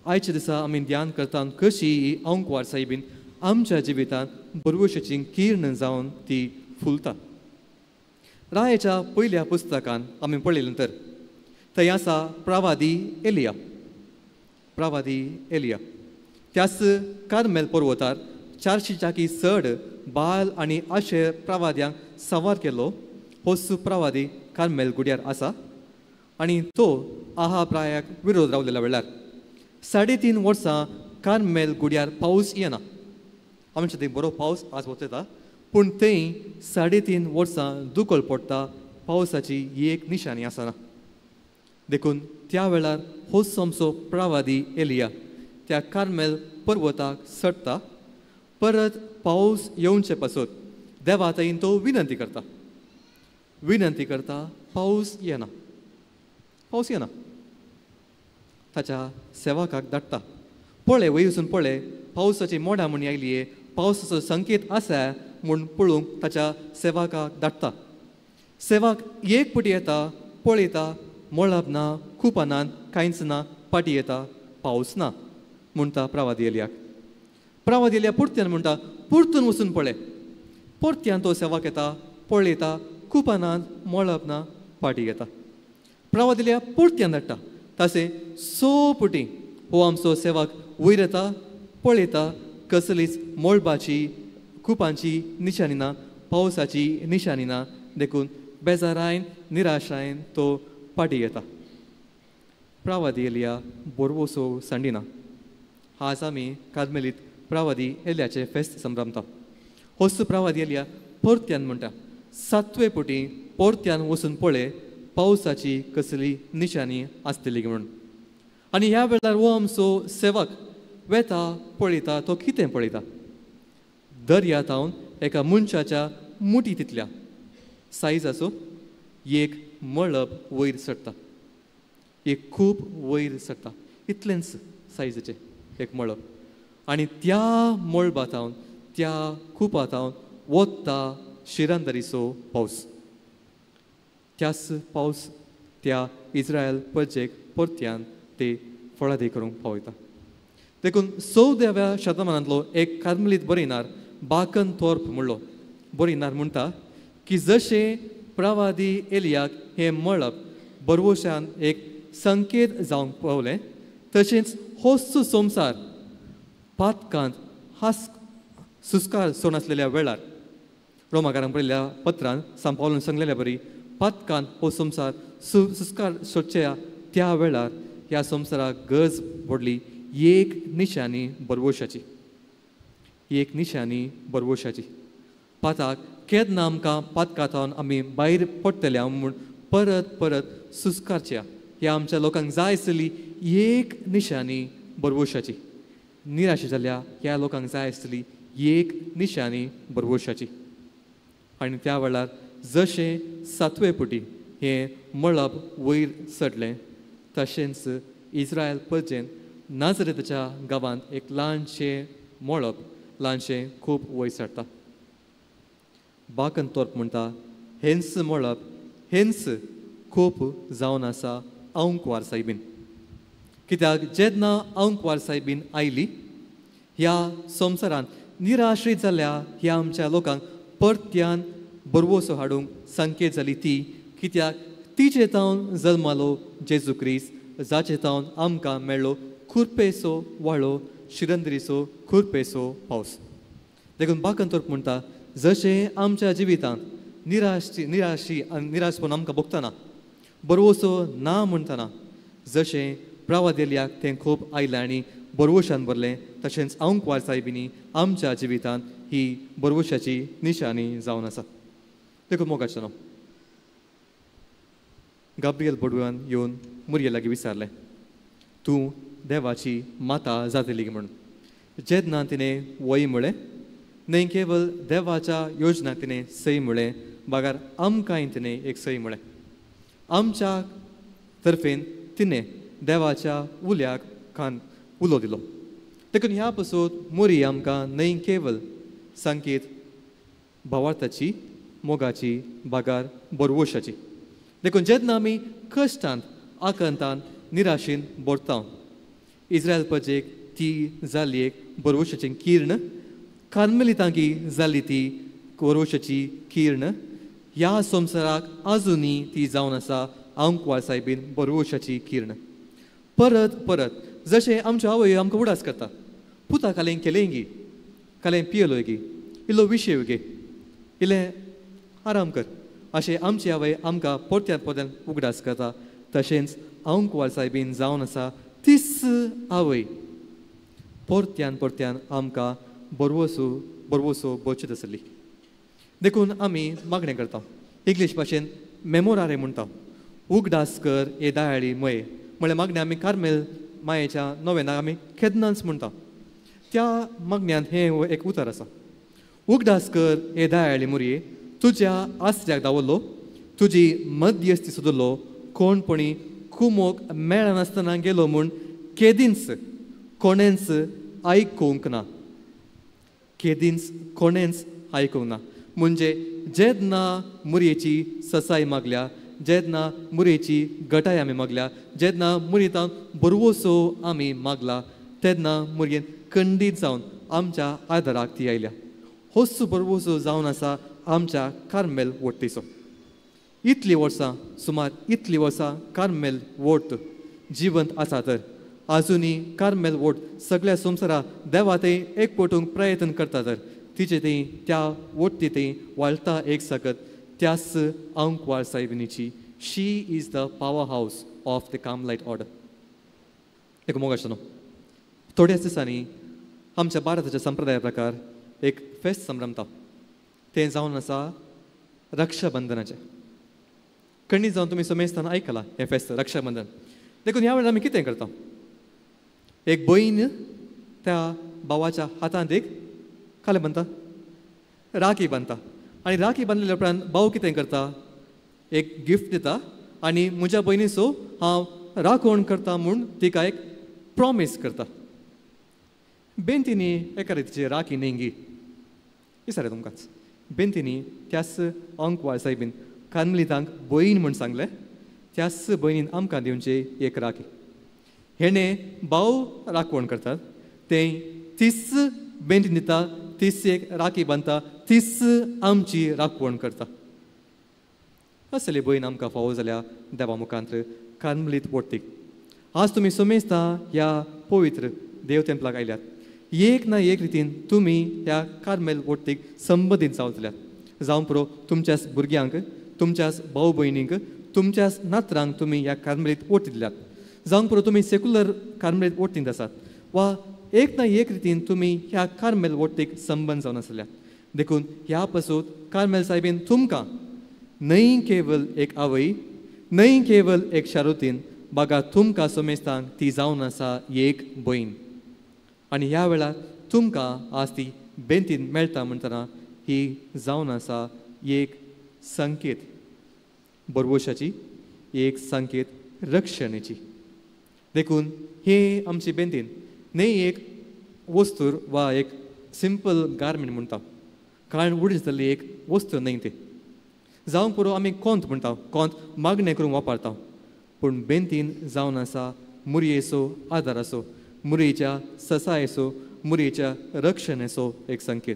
आयच्या दिसा आमी ध्यान करता कशी ही अंकवार सायबीन आमच्या जिवितांत बरवशाची किर्ण जावन ती फुलता. रायाच्या पयल्या पुस्तकान आमी पळयलें तर थंय आसा प्रवादी एलिया. प्रवादी एलिया त्याच कार्मेल पर्वतार 400 चड बाल आनी आशेर प्रवाद्यांक सवार केलो. होच प्रवादी कार्मेल गुड्यार आसा आनी तो आहा प्रायाक विरोध रावलेल्या वेळार 3.5 वर्सां कार्मेल गुड्यार पावस येना. आमच्या थंय बरो पावस आज वचता, पूण थंय 3.5 वर्सां दुकळ पडटा, पावसाची एक निशाणी आसना. देखून त्या वेळार होच आमचो प्रवादी एलिया त्या कार्मेल पर्वताक चडटा. परत पावस येवचे पासत देवा थंय तो विनंती करता, विनंती करता, पावस येना, पावस येना. ताच्या सेवकाक धाडटा, पळय वयर वचून पळय पावसाची मोडां म्हूण आयली, पावसाचो संकेत आसा म्हूण पळोवंक ताच्या सेवकाक धाडटा. सेवक एक पटी येता, पळयता, मळब ना, कुपानान कांयच ना, पाटी येता, पावस ना म्हणटा प्रवादी एलियाक. प्रवादी एलिया परत्यान म्हणटा, परतून वचून पळय. परत्यान तो सेवक येता, पळयता, कुपानान मळब ना, पाटी येता. प्रवादी एलिया परत्यान धाडटा. तशें 6 पटी हो आमचो सेवक वयर येता, पळयता, कसलीच मळबाची कुपांची निशाणी ना, पावसाची निशाणी ना. देखून बेजारायन निराशायन तो पाटी येता. प्रवादी एलिया बोरवोसो सांडिना. आज आमी कार्मेलीत प्रवादी एलियाचें फेस्त संभ्रमता. होच प्रवादी एलिया परत्यान म्हणटा, 7वे पटी परत्यान वचून पळय पावसाची कसली निशाणी आसतली म्हणून. आनी ह्या वेळार हो आमचो सेवक वेता, पळयता, तो कितें पळयता, दर्या तावन एका मनशाच्या मुठी तितल्या सायजाचो एक मळब वयर चडटा, एक खूब वयर चडटा, इतलेंच सायजाचें एक मळब. आनी त्या मळबा तावन त्या कुपा तावन वता शिरांदरीचो पावस. त्याच पावस त्या इस्रायल प्रजेक परत्यान ते फळादी करूंक पावयता. देखून 14व्या शतमानांतलो एक कार्मेलीत बरयणार बाकन थोर्प म्हणलो बरयणार म्हणटा की जशें प्रवादी एलियाक हें मळब बरवशान एक संकेत जावंक पावलें, तशेंच होच संवसार पातकांत हास सुस्कार सोडनासलेल्या वेळार रोमाकारांक बरयल्ल्या पत्रान सांपावलून सांगलेल्या बरी पातकांत हो संवसार सुस्कार सोडच्या त्या वेळार ह्या संवसाराक गरज पडली एक निशाणी बरवशाची, एक निशाणी बरवशाची. पाताक केन्ना आमकां पातकांत आमी भायर पडटले म्हूण परत परत सुस्कारच्या ह्या आमच्या लोकांक जाय आसली एक निशाणी बरवशाची. निराशे जाल्या ह्या लोकांक जाय आसली एक निशाणी बरवशाची. आनी त्या वेळार जशें 7वे पटी हें मळब वयर चडलें, तशेंच इस्रायल प्रजेन नाजरेताच्या गांवांत एक ल्हानशें मळब, ल्हानशें खूब वयर चडटा. बाकन तोर्प म्हणटा, हेंच मळब, हेंच खूब जावन आसा अंकवार सायबीन. कित्याक जेन्ना अंकवार सायबीन आयली ह्या संवसारांत निराश्रीत जाल्या ह्या आमच्या लोकांक परत्यान बरवसो हाडूंक संकेत जाली ती, कित्याक तिचे तावन जल्मालो जेजू क्रिस्त, जाचे तावन आमकां मेळ्ळो खुरपेचो वाळो, शिरंद्रीचो खुरपेचो पावस. देखून बाकन तोर्प म्हणटा, जशें आमच्या जिवितांत निराशी निराशी आनी निराशपण आमकां भोगतना, बरवसो ना म्हणटना, जशें प्रवादेलियाक तें खूब आयलें आनी बरवशान भरलें, तशेंच अंकवार सायबिनी आमच्या जिवितांत ही बरवशाची निशाणी जावन आसा. देखून मोगाचें न्हू गाब्रियल बोडव्यान येवन मुरये लागीं विचारलें, तूं देवाची माता जातली म्हणून. जेन्ना तिणें वय म्हळें, न्हय केवल देवाच्या योजना तिणें सय म्हळें, बगर आमकांय तिणें एक सय म्हळें. आमच्या तर्फेन तिणें देवाच्या उल्याक कान उलो दिलो. देखून ह्या पसून मोरी आमकां न्हय केवल संकेत भावार्थाची, मोगाची, बागार बरवशाची. देखून जेन्ना आमी कश्टांत, आकांतान, निराशेन भरता, इस्रायल प्रजेक ती जाली एक बरवशाची किर्ण, कार्मेलितांकी जाली ती बरवशाची किर्ण, ह्या संवसाराक आजुनूय ती जावन आसा आंकवार सायबीन बरवशाची किर्ण. परत परत जशें आमच्यो आवय आमकां उडास करता, पुता कालें केलें गी, कालें पियलो गी, इल्लो विशय गे, इल्लें आराम कर, अशें आमची आवय आमकां परत्यान परत्यान उगडास करता. तशेंच आंकवार सायबीन जावन आसा तीच आवय परत्यान परत्यान आमकां बरवसो बरवसो बचत आसली. देखून आमी मागणें करता, इंग्लीश भाशेन मेमोरारे म्हणटा, उगडास कर हे दयाळी मये म्हळ्यार मागणें आमी कार्मेल मायेच्या नोवेनाक आमी केन्नाच म्हणटा. त्या मागण्यांत हें एक उतर आसा, उगडास कर हे दयाळी मुरये, तुज्या आसऱ्याक दावरलो, तुजी मध्यस्थी सोदलो, कोणपणी कुमोक मेळनासतना गेलो म्हूण केदींच कोणेंच आयकूंक ना, केदींच कोणेंच आयकूंक ना. म्हणजे जेन्ना मुरयेची ससाय मागल्या, जेन्ना मुरयेची गटाय आमी मागल्या, जेन्ना मुरयेंत बरवसो आमी मागला, तेन्ना मुरयेन खंडीत जावन आमच्या आदाराक ती आयल्या. होच बरवसो जावन आसा आमच्या कार्मेल वट्टीचो. इतलीं वर्सां, सुमार इतलीं वर्सां कार्मेल वोट जिवंत आसा, तर आजुनूय कार्मेल वोट सगळ्या संवसारा देवा थंय एक पटूंक प्रयत्न करता, तर तिचे थंय त्या वोटी थंय वाळटा एक सकत त्याच आंकवार सायबिणीची. She is the power house of the Carmelite order. एक मोग आसता न्हू, थोड्याच दिसांनी आमच्या भारताच्या संप्रदाया प्रकार एक फेस्त संभ्रमता, तें जावन आसा रक्षाबंधनाचें. खंडीत जावन तुमी समेस्तान आयकलां हें फेस्त रक्षाबंधन. देखून ह्या वेळार आमी कितें करता, एक भयण त्या भावाच्या हातांत एक कालें बांदता, राखी बांदता, आनी राखी बांदल्या उपरांत भाव कितें करता, एक गिफ्ट दिता आनी म्हज्या भयणीचो हांव राखण करता म्हूण तिका एक प्रॉमीस करता. बेंतीनी एका रितीची राखी न्ही गी, विचारता तुमकांच, बेंतीनी त्याच आंकवार सायबीन कार्मेलितांक भयण म्हूण सांगलें, त्याच भयणीन आमकां दिवची एक राखी. हेणें भाव राखवण करतात, तें तीच बेंतीन दिता, तीच एक राखी बांदता, तीच आमची राखवण करता. असली भयण आमकां फावो जाल्या देवा मुखांत कार्मेलीत वट्टीक. आज तुमी समेस्ता ह्या पवित्र देव तेंपलाक आयल्यात, एक ना एक रितीन तुमी ह्या कार्मेल वट्टीक संबंदीत जावतल्यात. जावं पुरो तुमच्याच भुरग्यांक, तुमच्याच भाव भयणींक, तुमच्याच नातरांक तुमी ह्या कार्मेलीत वट्टी दिल्यात. जावं पुरो तुमी सेक्युलर कार्मेलीत वट्टींत आसात वा एक ना एक रितीन तुमी ह्या कार्मेल वट्टीक संबंद जावन आसल्यात. देखून ह्या पासून कार्मेल सायबीन तुमकां न्हय केवल एक आवय, न्हय केवल एक शारुतीन, बागा तुमकां समेस्तांक ती जावन आसा एक भयण. आनी ह्या वेळार तुमकां आज ती बेंतीन मेळटा म्हणटना ही जावन आसा एक संकेत बरवशाची, एक संकेत रक्षणेची. देखून हे आमची बेंतीन न्हय एक वस्तूर वा एक सिंपल गार्मेंट म्हणटा, कारण उडीत जाल्ली एक वस्तू न्हय ती. जावं पुरो आमी कोंत म्हणटा, कोंत मागणें करूंक वापरता, पूण बेंतीन जावन आसा मुरयेचो आदाराचो, मुरयेच्या ससायेचो, मुरयेच्या रक्षणेचो एक संकेत.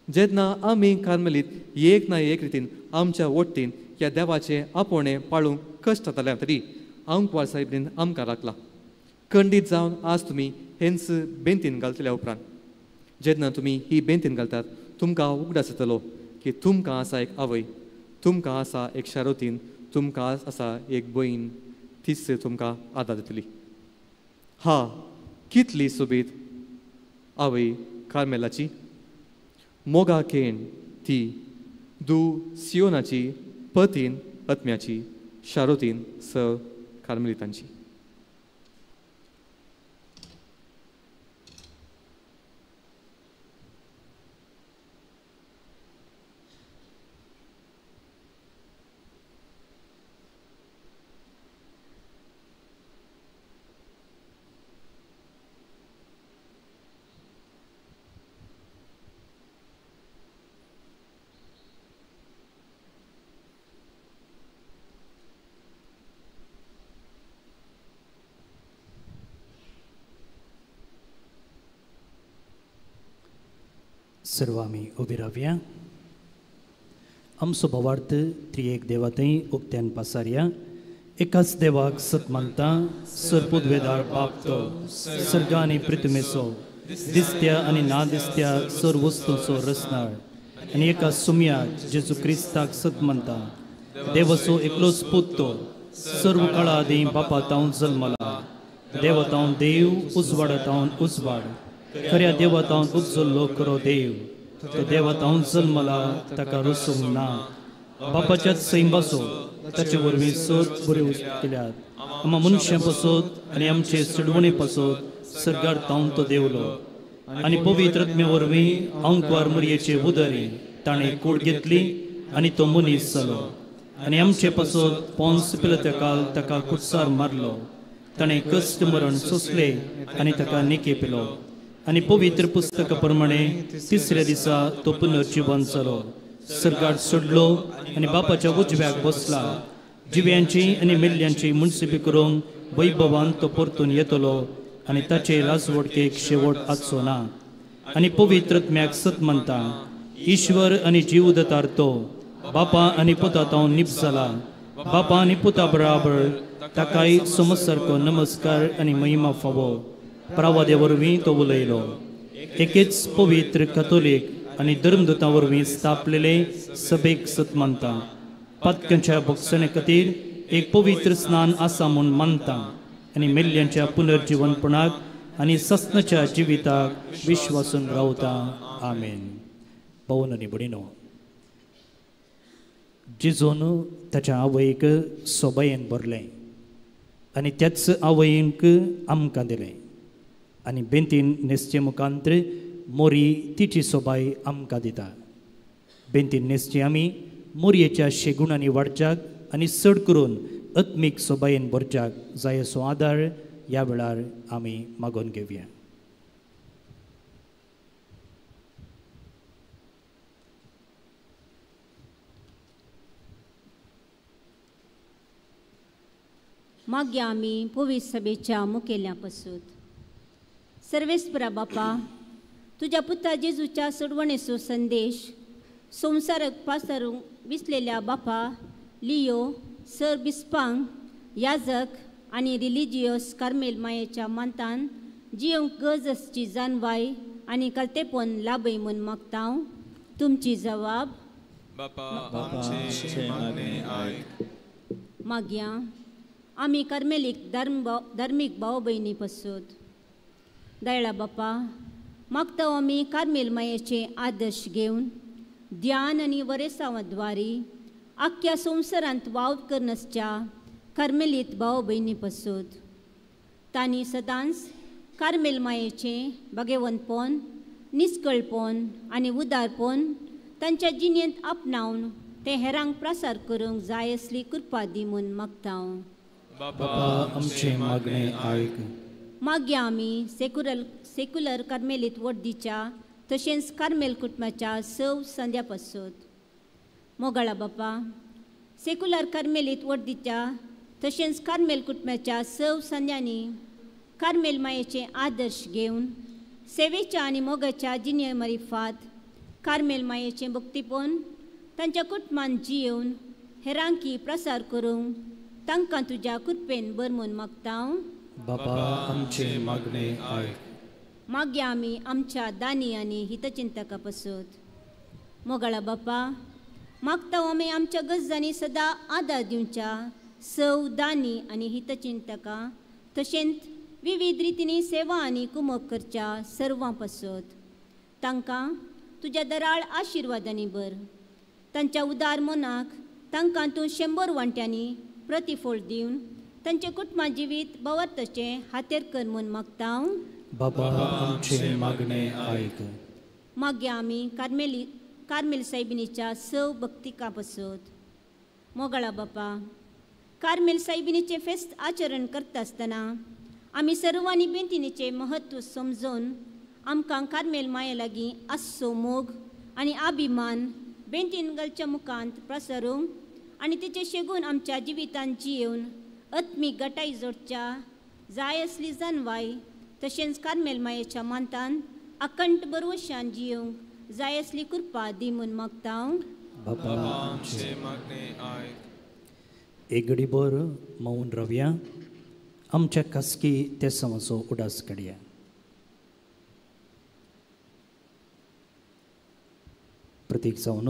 जेन्ना आमी कार्मेलीत एक ना एक रितीन आमच्या वट्टीन ह्या देवाचें आपोवणें पाळूंक कश्ट जाताले तरी आंकवार सायबीन आमकां राखला. खंडीत जावन आज तुमी हेंच बेंतीन घालतल्या उपरांत जेन्ना तुमी ही बेंतीन घालतात, तुमकां उगडास जातलो की तुमकां आसा एक आवय, तुमकां आसा एक शारोतीन, तुमकां आसा एक भयण, तीच तुमकां आदार दितली. हा कितली सोबीत आवय कार्मेलाची, मोगा केण ती दू सियोनाची पतीन आत्म्याची शारोतीन स कार्मेलितांची. सर्व आमी उबी रावया. आमचो भावार्थ त्रिएक देवाथंय उक्त्यान पासारया. एकाच देवाक सत मानता, सर्पुदवेदार बाप तो सर्ग आनी पृथ्वीचो दिसत्या आनी ना दिसत्या सर्व वस्तूंचो रचनार, आनी एका सुम्या जेजू क्रिस्ताक सत मानता, देवाचो एकलोच पूत तो सर्व काळा आदीं बापा तावन जल्मला, देवा तावन देव, उजवाडा तावन उजवाड, खऱ्या देवा तावन उपजल्लो खरो देव, तो देवा तावन जल्मला, ताका रसूंक ना, बापाच्याच सैंबाचो ताचे वरवीं सत बऱ्यो केल्यात, आमा मनशां पासत आनी आमचे चडवणे पासत सर्गार तावन तो देवलो, आनी पवित्र आत्मे वरवीं आंकवार मुरयेचे उदरी ताणें कूड घेतली आनी तो मनीस जालो, आनी आमचे पासत पोन्स पिलत्या ताका कुटसार मारलो, ताणें कश्ट मरण सोंसले आनी ताका निके पिलो, आनी पवित्र पुस्तका प्रमाणे तिसऱ्या दिसा तो पुनर्जिवन जालो, सर्गार सोडलो आनी बापाच्या उजव्याक बसला, जिव्यांची आनी मेल्ल्यांची मुनसिपी करूंक वैभवान तो परतून येतलो आनी ताचे राजवटकेक शेवट आसचो ना. आनी पवित्र आत्म्याक सत मानता, ईश्वर आनी जीव दतार तो बापा आनी पुता तावन निप जाला, बापा आनी पुता बराबर ताकाय समज सारको नमस्कार आनी महिमा फावो. प्रवादे वरवीं तो उलयलो. एकेच पवित्र कथोलीक आनी धर्मदूतां वरवीं स्थापलेले सभेक सत मानता, पातकांच्या भोगसणे खातीर एक पवित्र स्नान आसा म्हूण मानता, आनी मेल्ल्यांच्या पुनर्जिवनपणाक आनी सस्नाच्या जिविताक विश्वासून रावता. आमेन. भावन आनी भयणीनो, जेजून ताच्या आवयक सोबायेन भरलें आनी त्याच आवयक आमकां दिलें, आनी बेंतीन न्हेसचे मुखांत्र मोरी तिची सोबाय आमकां दिता. बेंतीन न्हेसची आमी मोरयेच्या शेगुणांनी वाडच्याक आनी चड करून आत्मीक सोबायेन भरच्याक जाय असो आदार ह्या वेळार आमी मागोवन घेवया. मागीर आमी पवित्र सभेच्या मुखेल्या पासून सर्वेस्परा बापा, तुज्या पुता जेजूच्या सोडवणेचो संदेश संवसाराक पासारूंक विसलेल्या बापा लियो सर बिस्पांग याजक आनी रिलिजियस कार्मेल मायेच्या मानतान जियोंक गरज आसची जानवाय आनी कर्तेपण लाभय म्हूण मागता. तुमची जवाब मागया. आमी कार्मेलीक धार्मीक भाव भयणी पसून दयाळा बापा मागता आमी कार्मेल मायेचे आदर्श घेवन ध्यान आनी वरेसांवाद्वारी आख्ख्या संवसारांत वावर करनासच्या कार्मेलीत भाव भयणी पसून तांणी सदांच कार्मेल मायेचें भागेवंतपण, निस्कळपण आनी उदारपण तांच्या जिणेंत आपणावन तें हेरांक प्रसार करूंक जाय असली कृपा दी म्हूण मागता. बाबा आमचें मागणें आयक. मागया आमी सेक्युलर कार्मेलीत वड्डीच्या तशेंच कार्मेल कुटुंबाच्या सव संद्या पासून. मोगाळा बापा, सेक्युलर कार्मेलीत वड्डीच्या तशेंच कार्मेल कुटुंबाच्या सव संद्यांनी कार्मेल मायेचे आदर्श घेवन सेवेच्या आनी मोगाच्या जिणे मारिफात कार्मेल मायेचें भक्तीपण तांच्या कुटुंबान जियेवन हेरांकी प्रसार करूंक तांकां तुज्या कृपेन बर म्हूण मागता. बाबा आमचें मागणें आयक. मागया आमी आमच्या दानी आनी हितचिंतका पासून. मोगाळा बापा, मागता आमी आमच्या गरजांनी सदां आदार दिवच्या सव दानी आनी हितचिंतका तशेंच विविध रितींनी सेवा आनी कुमक करच्या सर्वां पासून तांकां तुज्या दराळ आशिर्वादांनी बर. तांच्या उदार मनाक तांकां तूं 100 वांट्यांनी प्रतिफळ दिवन तांचे कुटुंबा जिवीत बवरतचें हातेर कर म्हूण मागता. बाबा आमचे मागणे आयक. मागीर आमी कार्मेल सायबिणीच्या सव भक्तिका पसत. मोगाळा बापा, कार्मेल सायबिणीचें फेस्त आचरण करता आसतना आमी सर्वांनी बेंतिनीचें म्हत्व समजून आमकां कार्मेल माये लागीं आसचो मोग आनी अभिमान बेंतीन घालच्या मुखांत प्रसरूंक आनी तिचे शेगून आमच्या जिवितांत जियेवन आत्मीक गटाय जोडच्या जाय असली जानवाय तशेंच कार्मेल मायेच्या मानतान अखंड बरवशान जियेवंक जाय असली कृपा दी म्हूण मागता. बाबा आमचे मागणे आयक. एक घडीभर मौन रावया, आमच्या खासगी तेसांवाचो उडास काडया. प्रतीक जावन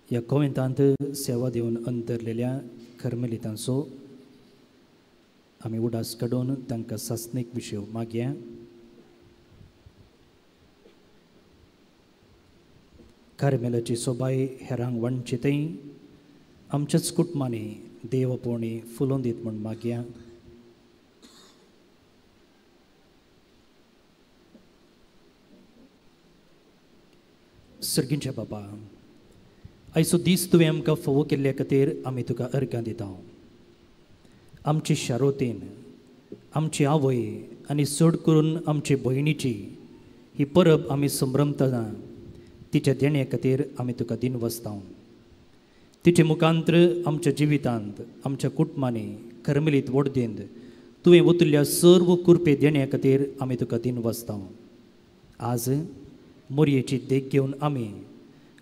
ह्या कोवेंतांत सेवा दिवन अंतरलेल्या कर्मेलितांचो आमी उडास काडून तांकां सासणीक विशय मागया. कार्मेलाची सोबाय हेरांक वांटचे थंय आमच्याच कुटुंबांनी देव पोवणी फुलोवन दीत म्हूण मागया. सर्गींच्या बाबा, आयचो दीस तुवें आमकां फावो केल्ल्या खातीर आमी तुका अर्घां दिता. आमची शारोतीन, आमची आवय आनी चड करून आमचे भयणीची ही परब आमी संभ्रमतना तिच्या देण्या खातीर आमी तुका दिनवसता. तिचे मुखांत्र आमच्या जिवितांत, आमच्या कुटुंबांनी करमेलीत वडदेंत तुवें वतल्या सर्व कुरपे देण्या खातीर आमी तुका दिनवसता. आज मोरयेची देख घेवन आमी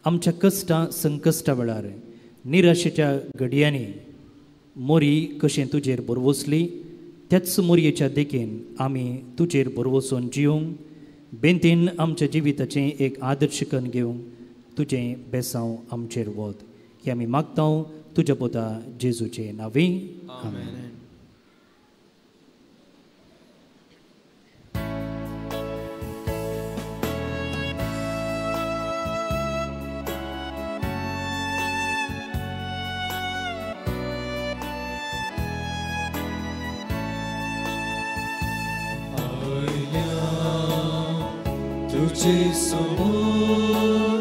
आमच्या कश्टां संकश्टा वेळार निराशेच्या घडयांनी मोरी कशें तुजेर भरवसली त्याच मोरयेच्या देखीन आमी तुजेर भरवसून जिवंक बेंतीन आमच्या जिविताचें एक आदर्श करून घेवंक तुजें बेसांव आमचेर वत हे आमी मागता तुज्या पोता जेजूचे नांवी. आमेन. तुझे समोर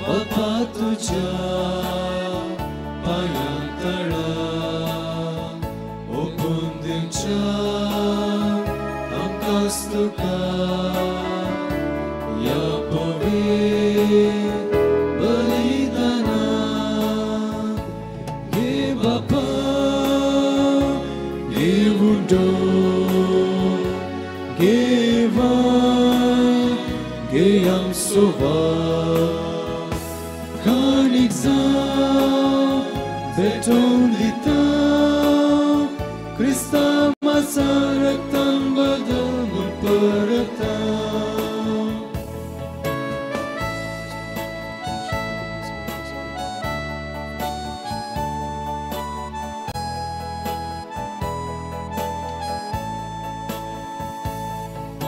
बापा तुझ्या पांयां तळा ओपून दिवच्या आमकांच तुका ह्या पवित्र बलिदाना. घे बापा घे उडो घे Geyam sova kanik za beton dita Krista masaraktan badal mun parata.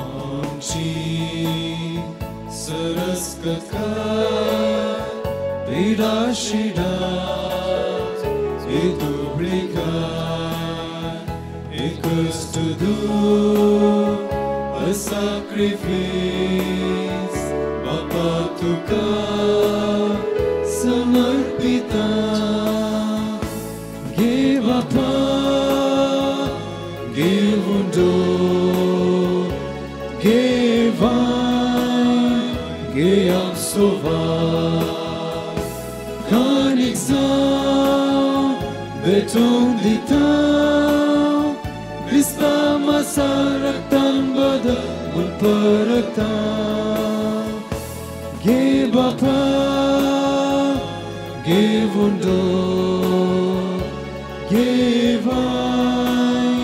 Amchi सरस्कत पीडा शिडा दुबळिका एकच to do a sacrifice बापा तुका समर्पिता. घे बापा घे उंडो घे Geyam sova kanik za beton dita Krista masaraktan bada mun parata. Ge bapa ge vundo ge vai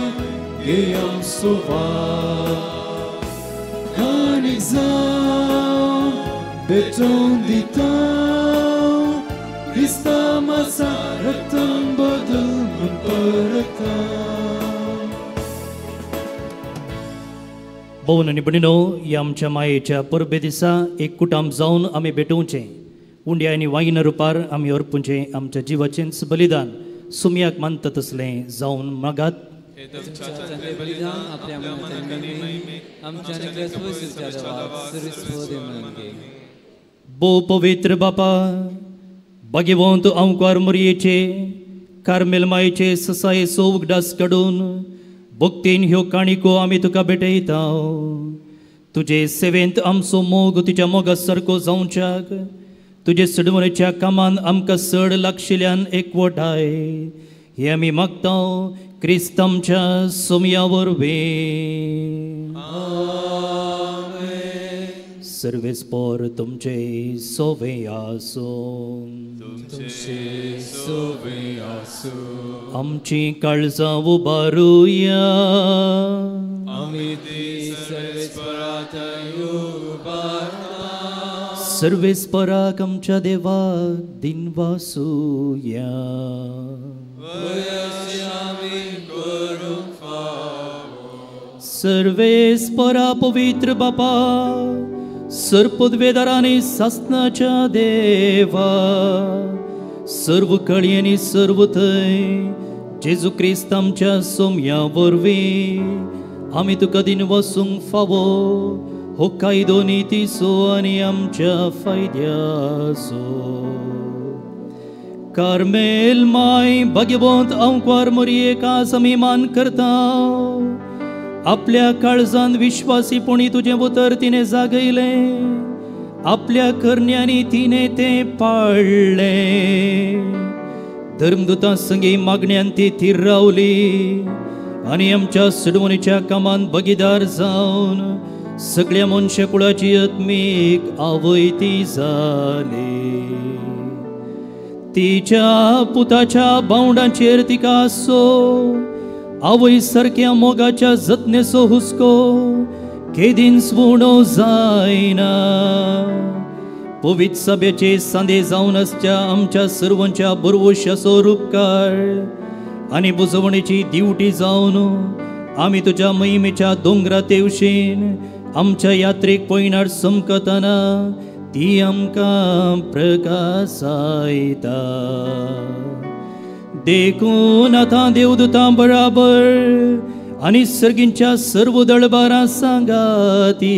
geyam sova kanik za beton dita Krista masaraktan badal mun parata. भोवन आनी भयणीनो, ह्या आमच्या मायेच्या परबे दिसा एक कुटाम जावन आमी भेटोवचें, उंड्या आनी वायना रुपार आमी अर्पुचें आमच्या जिवाचेंच बलिदान सुमयाक मानता तसलें जावन मागात. भोव पवित्र बापा भाग्यवंत आंवकार मोरयेचे कार्मेल मायेचे ससायेचो उगडास काडून भक्तीन ह्यो काणिको आमी तुका भेटयता. तुजे सेवेंत आमचो मोग तुज्या मोगा सारको जावच्याक तुजे सडवणेच्या कामान आमकां चड लागशिल्ल्यान एकवटाय हे आमी मागता क्रिस्त आमच्या सोमया वरवीं. सर्वेस्पोर तुमचे सोवे आसूं. आमची काळजां उबारुया. सर्वेस्पराक आमच्या देवाक दिनवासुया. सर्वेस्परा पवित्र बापा सर्पद्वेदारांनी सासनाच्या देवा सर्व कळयांनी सर्व थंय जेजू क्रिस्त आमच्या सोमया वरवीं आमी तुका दिनवासूंक फावो हो कायदो नितीचो आनी आमच्या फायद्याचो. कार्मेल माय भाग्यवंत आंवकार मोरयेक आज आमी मान करता. आपल्या काळजान विश्वासीपणी तुजें उतर तिणें जागयलें, आपल्या करण्यांनी तिणें तें पाळ्ळें. धर्मदुतां संगी मागण्यान ती थीर रावली आनी आमच्या सुडवणीच्या कामान भागीदार जावन सगळ्या मनशा कुळाची आत्मीक आवय ती जाली. तिच्या पुताच्या बावडांचेर तिका आसो आवय सारक्या मोगाच्या जतनेचो हुस्को केदीन उणो जायना. पवित्र सभेचे सांदे जावन आसच्या आमच्या सर्वांच्या बरवशाचो रुपकार आनी बुजवणेची दिवटी जावन आमी तुज्या महिमेच्या दोंगरा तेवशीन आमच्या यात्रेक पयणार चमकतना ती आमकां प्रकासायता. देखून आतां देवदूतां बराबर आनी सर्गींच्या सर्व दळबारां सांगाती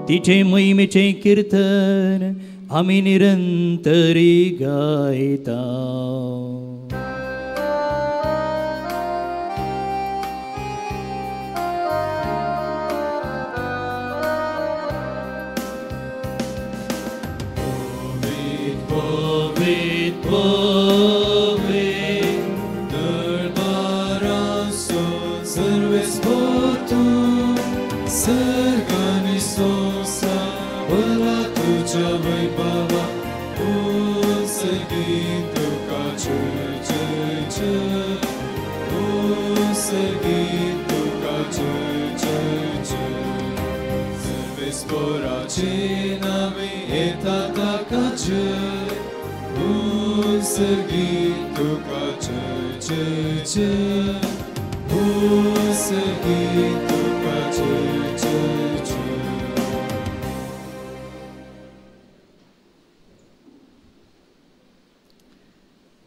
तिचे महिमेचें किर्तन आमी निरंतरी गायता.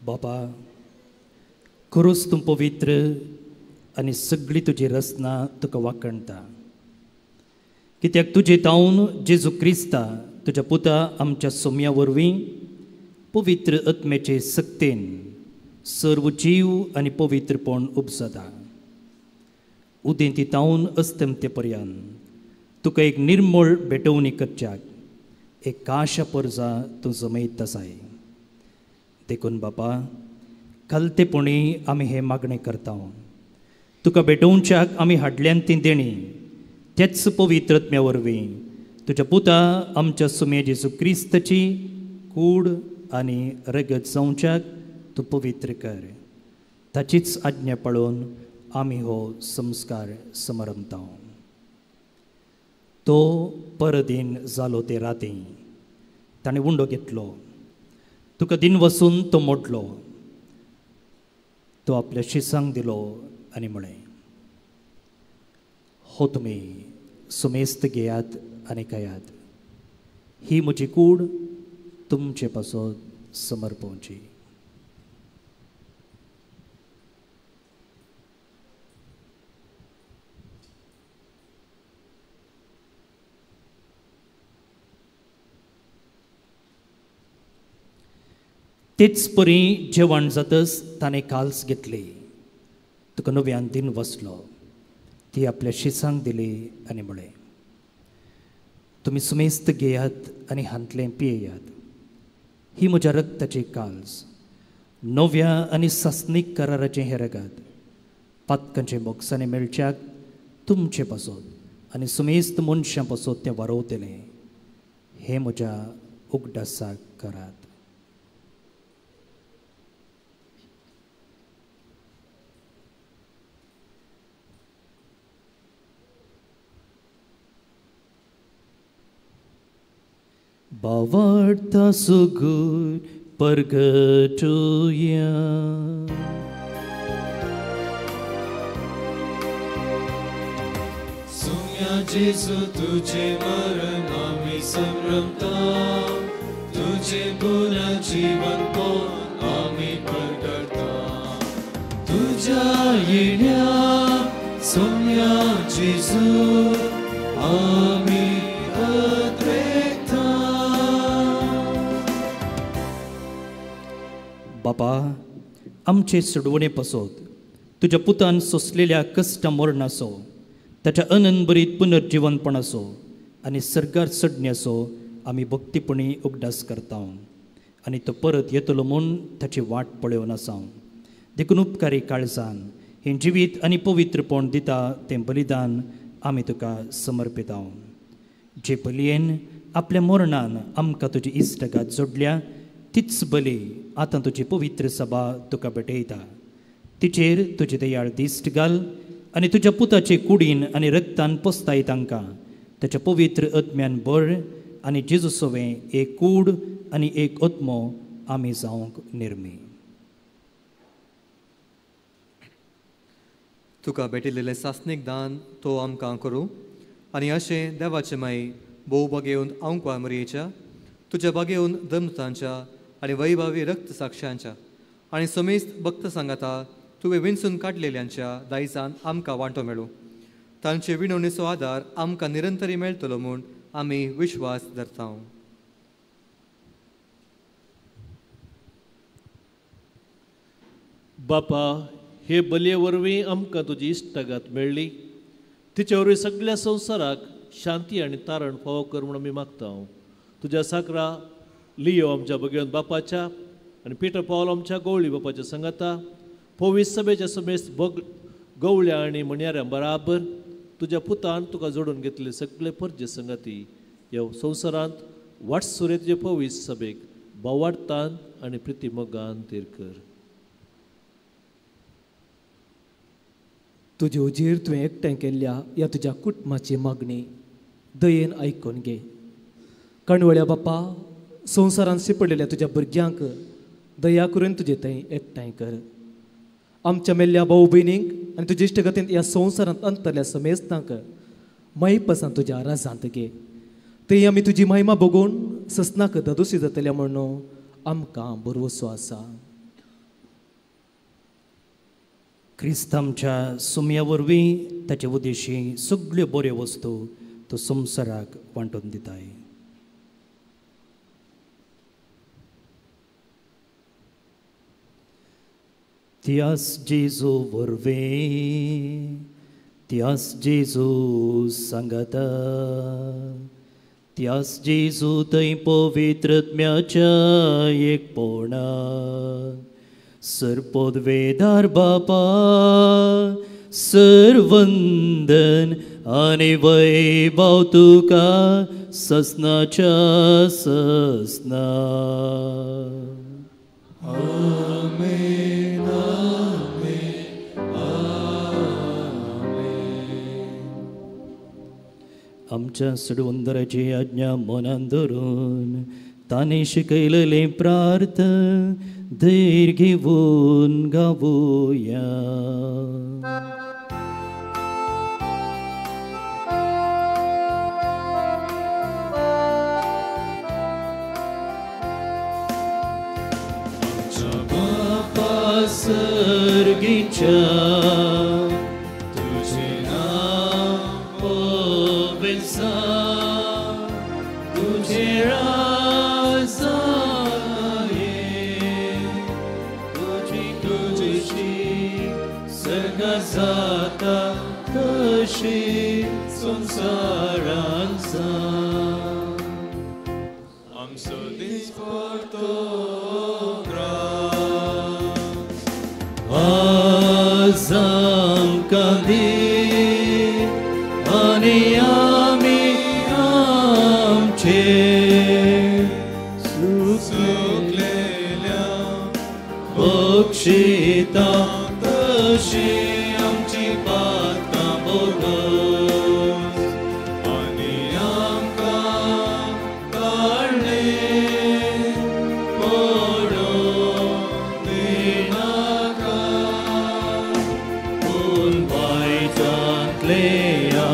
बाबा खरोच तूं पवित्र आनी सगळी तुजी रचना तुका वाखणटा. कित्याक तुजे तावन जेजू क्रिस्ता तुज्या पुता आमच्या सोम्या वरवीं पवित्र आत्म्याचे सक्तेन सर्व जीव आनी पवित्रपण उपजता. उदेंती तावन अस्तमते पर्यंत तुका एक निर्मळ भेटवणी करच्याक एक काशा परजा तूं जमयत आसाय. देखून बापा खालतेपणी आमी हें मागणें करता. तुका भेटोवच्याक आमी हाडल्यान ती देणी त्याच पवित्र आत्म्या वरवीं तुज्या पुता आमच्या सुमे जेजू क्रिस्ताची कूड आनी रगत जावच्याक तूं पवित्र कर. ताचीच आज्ञा पाळून आमी हो संस्कार समारंभता. तो परदीन जालो ते राती ताणें उंडो घेतलो, तुका दिन वसून तो मोडलो, तो आपल्या शिसांक दिलो आनी म्हळें, हो तुमी सुमेस्त घेयात आनी खायात, ही म्हजी कूड तुमचे पासत समर्पोवची. तेच परी जेवण जातच ताणें काल्स घेतली, तुका नव्यान दिन वसलो, ती आपल्या शिसांक दिली आनी म्हळें, तुमी सुमेस्त घेयात आनी हांतलें पियेयात. ही म्हज्या रक्ताची काल्स, नव्या आनी सासणीक कराराचें हें रगत, पातकांचे बोक्सांनी मेळच्याक तुमचे पासत आनी सुमेस्त मनशां पासत तें वारोवतलें. हें म्हज्या उगडासाक करात. बावडता सुगूर परगटुया. सुम्या जेजू तुझे मरण आमी संभ्रमता, तुझे पुनर्जीवन पोन आमी परगटता. तुझ्या येण्या सुम्या जेजू आमी अद्रेकता. बाबा, आमचे सुडवणे पासत तुज्या पुतान सोंसलेल्या कश्ट मरणाचो, ताच्या अनंतभरीत पुनर्जिवनपणाचो आनी सर्गार चडण्याचो आमी भक्तीपणी उगडास करता आनी तो परत येतलो म्हूण ताची वाट पळोवन आसा. देखून उपकारी काळजान हें जिवीत आनी पवित्रपण दिता तें बलिदान आमी तुका समर्पिता. जे बलयेन आपल्या मरणान आमकां तुजी इश्टगात जोडल्या तीच बली आतां तुजी पवित्र सभा तुका भेटयता. तिचेर तुजी दयाळ दिश्ट घाल आनी तुज्या पुताचे कुडीन आनी रक्तान पोसताय तांकां ताच्या पवित्र आत्म्यान बळ आनी जेजू सवें एक कूड आनी एक आत्मो आमी जावंक निर्मी. तुका भेटिल्लें सासणीक दान तो आमकां करूं आनी अशें देवाचे माई भोव बागेवन आंकवार मरयेच्या तुज्या बागेवन धर्मतांच्या आनी वैभावी रक्त साक्षांच्या आनी समेस्त भक्त सांगाता तुवें विंचून काडलेल्यांच्या दायजान आमकां वांटो मेळूं. तांचे विनवणेचो आदार आमकां निरंतरी मेळटलो म्हूण आमी विश्वास धरता. बापा, हे बलये वरवीं आमकां तुजी इश्टागात मेळ्ळी, तिचे वरवीं सगळ्या संवसाराक शांती आनी तारण फावो कर म्हूण आमी मागता. तुज्या साकरा लियो आमच्या भगवंत बापाच्या आनी पिटर पावल आमच्या गवळी बापाच्या सांगाता पवित्र सभेच्या समेस्त गवळ्या आनी म्हणयाऱ्यां बराबर तुज्या पुतान तुका जोडून घेतले सगळे परजे संगाती ह्या संवसारांत वाटसुरे तुजे पवित्र सभेक भावार्थान आनी प्रितीमोगान तीर कर. तुजे उजीर तुवें एकठांय केल्ल्या ह्या तुज्या कुटुंबाची मागणी दयेन आयकून घे. काणवळ्या बापा, संवसारांत शिंपडलेल्या तुज्या भुरग्यांक दया करून तुजे थंय एकठांय कर. आमच्या मेल्ल्या भाऊ भयणींक आनी तुजे इश्टगतींत ह्या संवसारांत अंतरल्या समेस्तांक मायपासान तुज्या राजांत घे. थंय आमी तुजी महिमा बघून ससनाक ददोशी जातल्या म्हणून आमकां भरवसो आसा. क्रिस्त आमच्या सुम्या वरवीं ताचे उद्देशी सगळ्यो बऱ्यो वस्तू तो संवसाराक वांटून दिताय. त्यास जेजू वरवीं, त्यास जेजू सांगाता, त्यास जेजू थंय पवित्रत्म्याच्या एकपणान सरपोदवेदार बापा सरवंदन आनी वैभव तुका ससनाच्या ससना. आमेन, आमेन, आमेन. आमच्या सुडवंदराची आज्ञा मनान धरून ताणें शिकयलेलें प्रार्थ धैर्य घेवन गावया. आमच्या बापा सर्गीच्या तुझे नाव पवित्र जावं, तुझे राज ये, तशी संवसारान जावं. आमचो दिसपडतो ग्रास आज आमकां दी आनी आमी आमचे चुकलेल्या बक्षिता तशी आमची पातकां बोगस आनी आमकां काडले पडोवंक दिनाका पूण वायटांतल्या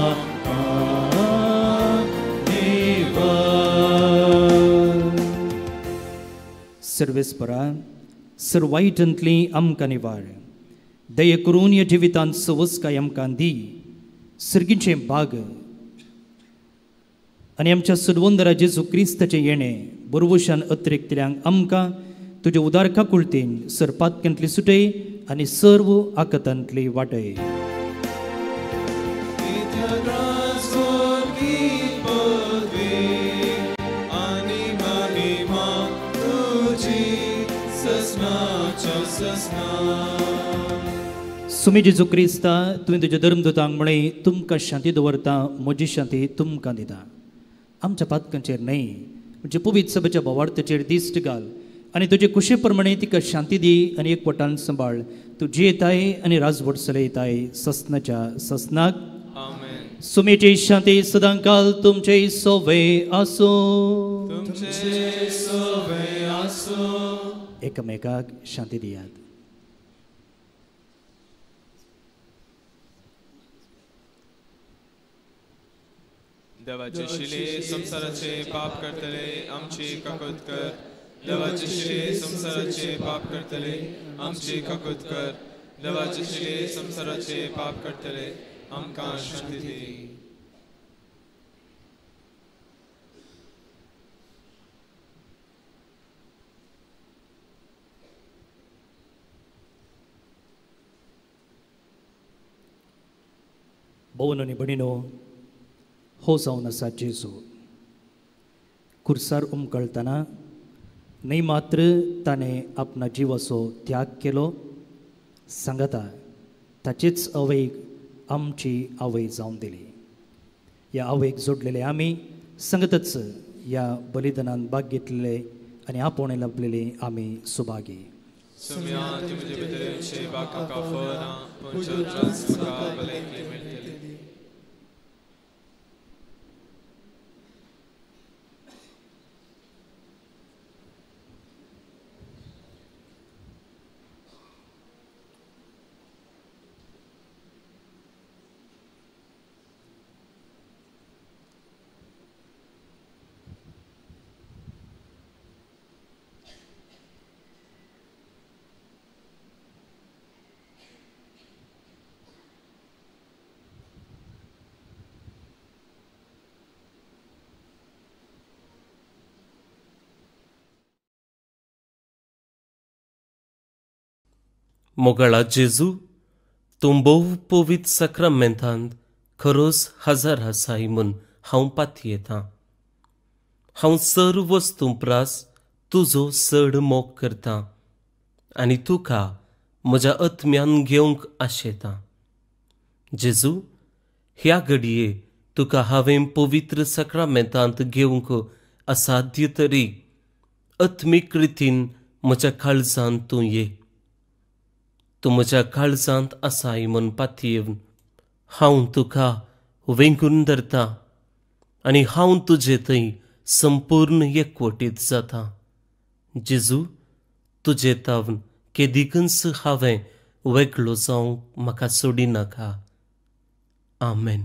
निवार. सर्वेस्परा सर्वायटांतली आमकां निवार दये करून ह्या जिवितांत सवसकाय आमकां दी सर्गीचें भाग आनी आमच्या सुरवंदरा जेजू क्रिस्ताचें येणें बरवशान अतिरिक्तल्यांक आमकां तुज्या उदार काकुळतीन सरपातक्यांतली सुटय आनी सर्व आकतांतली वाटय. सुमी जेजू क्रिस्ता तुवें तुज्या धर्मदूतांक म्हळें तुमकां शांती दवरता म्हजी शांती तुमकां दिता. आमच्या पातकांचेर न्हय म्हणजे पवित्र सभेच्या भावार्थाचेर दिश्ट घाल आनी तुजे कुशे प्रमाणे तिका शांती दी आनी एकवटान सांबाळ. तूं जियेताय आनी राजवट चलयताय ससनाच्या ससनाक. सुमेची शांती सदांकाल तुमचे सोवे आसूं. एकामेकाक शांती दियात. देवाचे शिले संवसाराचे पाप करतले आमची काकूत कर. देवाचे शिले संवसाराचे पाप करतले आमची काकूत कर. देवाचे शिले संवसाराचे पाप करतले आमकां शांती दी. भोवन आनी भणिनो हो जावन आसा जेजू खुर्सार उमकळतना न्हय मात्र ताणें आपणा जिवाचो त्याग केलो सांगता ताचेच आवयक आमची आवय जावन दिली. ह्या आवयक जोडलेले आमी सांगतच ह्या बलिदानान भाग घेतलेले आनी आपोवणें लाभलेले आमी सुभागी. मोगाळा जेजू तूं भोव पवित्र साक्रामेंतांत खरोच हजर आसाय म्हूण हांव पातयेतां. हांव सर्व वस्तूं प्रास तुजो चड मोग करतां आनी तुका म्हज्या आत्म्यान घेवंक आशेतां. जेजू ह्या घडये तुका हांवें पवित्र साक्रामेंतांत घेवंक असाध्य तरी आत्मीक रितीन म्हज्या काळजांत तूं ये. तूं म्हज्या काळजांत आसाय म्हूण पातयेवन हांव तुका वेंगून धरतां आनी हांव तुजे थंय संपूर्ण एकवटीत जाता. जेजू तुजे तावन केदिकूच हांवें वेगळो जावंक म्हाका सोडिनाका. आमेन.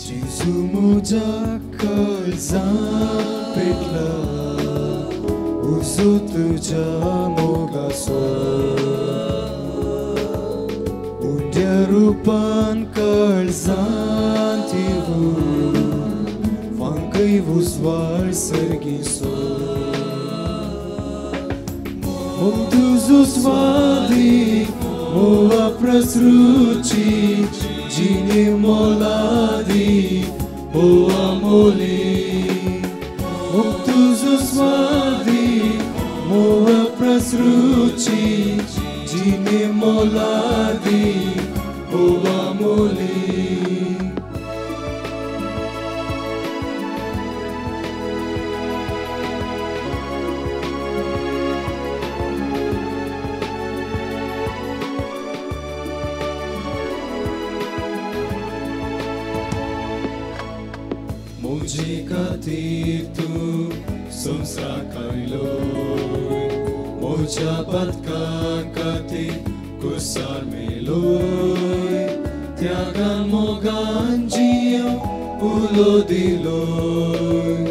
जेजू म्हज्या काळजांत पेटला उजो तुज्या मोगाचो. रुपान काळजांत येवूं फांकय उजवाड सर्गीचो मोग तुजो स्वादीक मोवा प्रसरूची जिणे मोलादीक बोवा मोली मोग तुजो स्वादीक मोवा प्रसरूची जिणे मोलादीक बोवा मोली. मुझे खातीर तूं संवसाराक आयलो म्हज्या पातकां खातीर कुसार मेलोय त्यागान मोगान जियो उलो दिलोय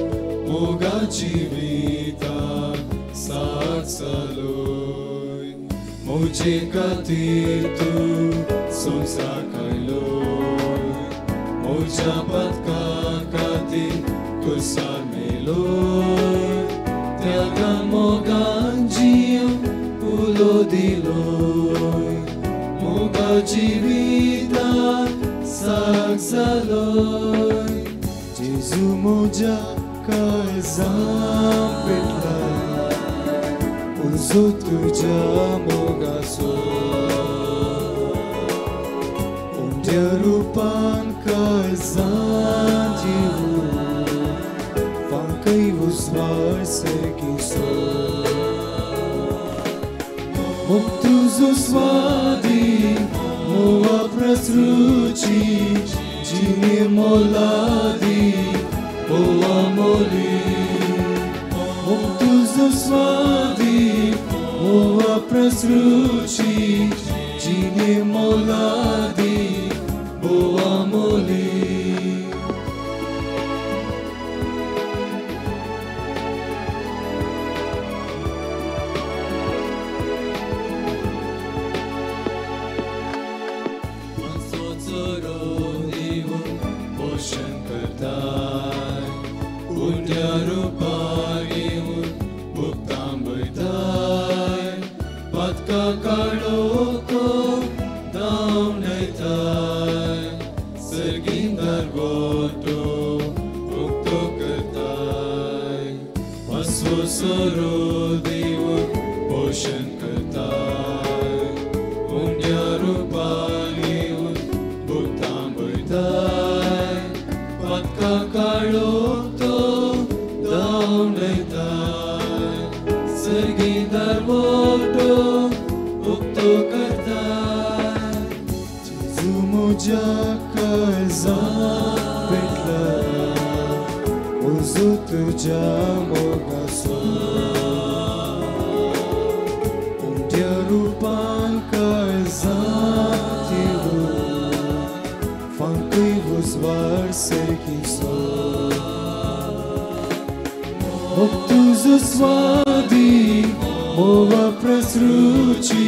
मोगा जिविताक साथ जालोय मुझे खातीर तूं संवसाराक आयलो म्हज्या पातकां खातीर कुसार मेलोय त्यागान मोगान जियो उलो दिलोय मोगा जिविताक साक जालोय. जेजू म्हज्या काळजांत पेटला उजो तुज्या मोगाचो उंड्या रुपान काळजांत येवूं फांकय उजवाड सर्गीचो मोग तुजो स्वादीक मोवा प्रसरूची जिणे मोलादीक बोवा मोली मोग तुजो स्वादीक मोवा प्रसरूची जिणे मोलादीक बोवा मोली. पोषण करताय उंड्या रुपार येवन भुगतां भरताय पातकां काळोखो धांवडयताय सर्गीन दरवटो उक्तो करताय पासवो सोरो दिवन पोषण करताय उंड्या रुपार येवन भुगतां भरताय पातकां काळोखो धांवडयताय सर्गीन दरवटो उक्तो करताय. जेजू म्हज्या काळजांत पेटला उजो तुज्या मोगाचो उंड्या रुपान काळजांत येवूं फांकय उजवाड सर्गीचो मोग तुजो स्वादीक मोवा प्रसरूची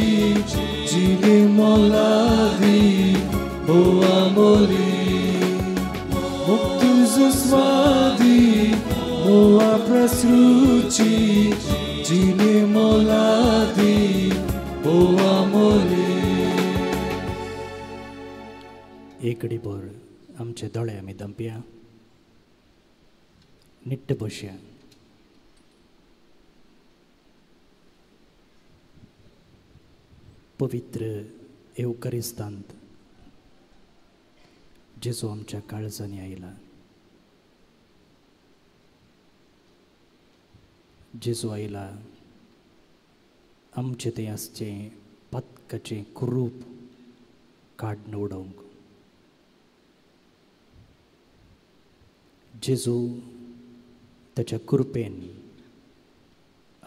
जिणे मोलादीक बोवा मोली मोग तुजो स्वादीक मोवा प्रसरूची जिणे मोलादीक बोवा मोली. एक भर आमचे दोळे आमी दंपया निट्ट बसया. पवित्र एवकरिस्तांत जेजू आमच्या काळजांनी आयला. जेजू आयला आमचे तें आसचें पातकाचें कुरूप काडून उडोवंक. जेजू ताच्या कृपेन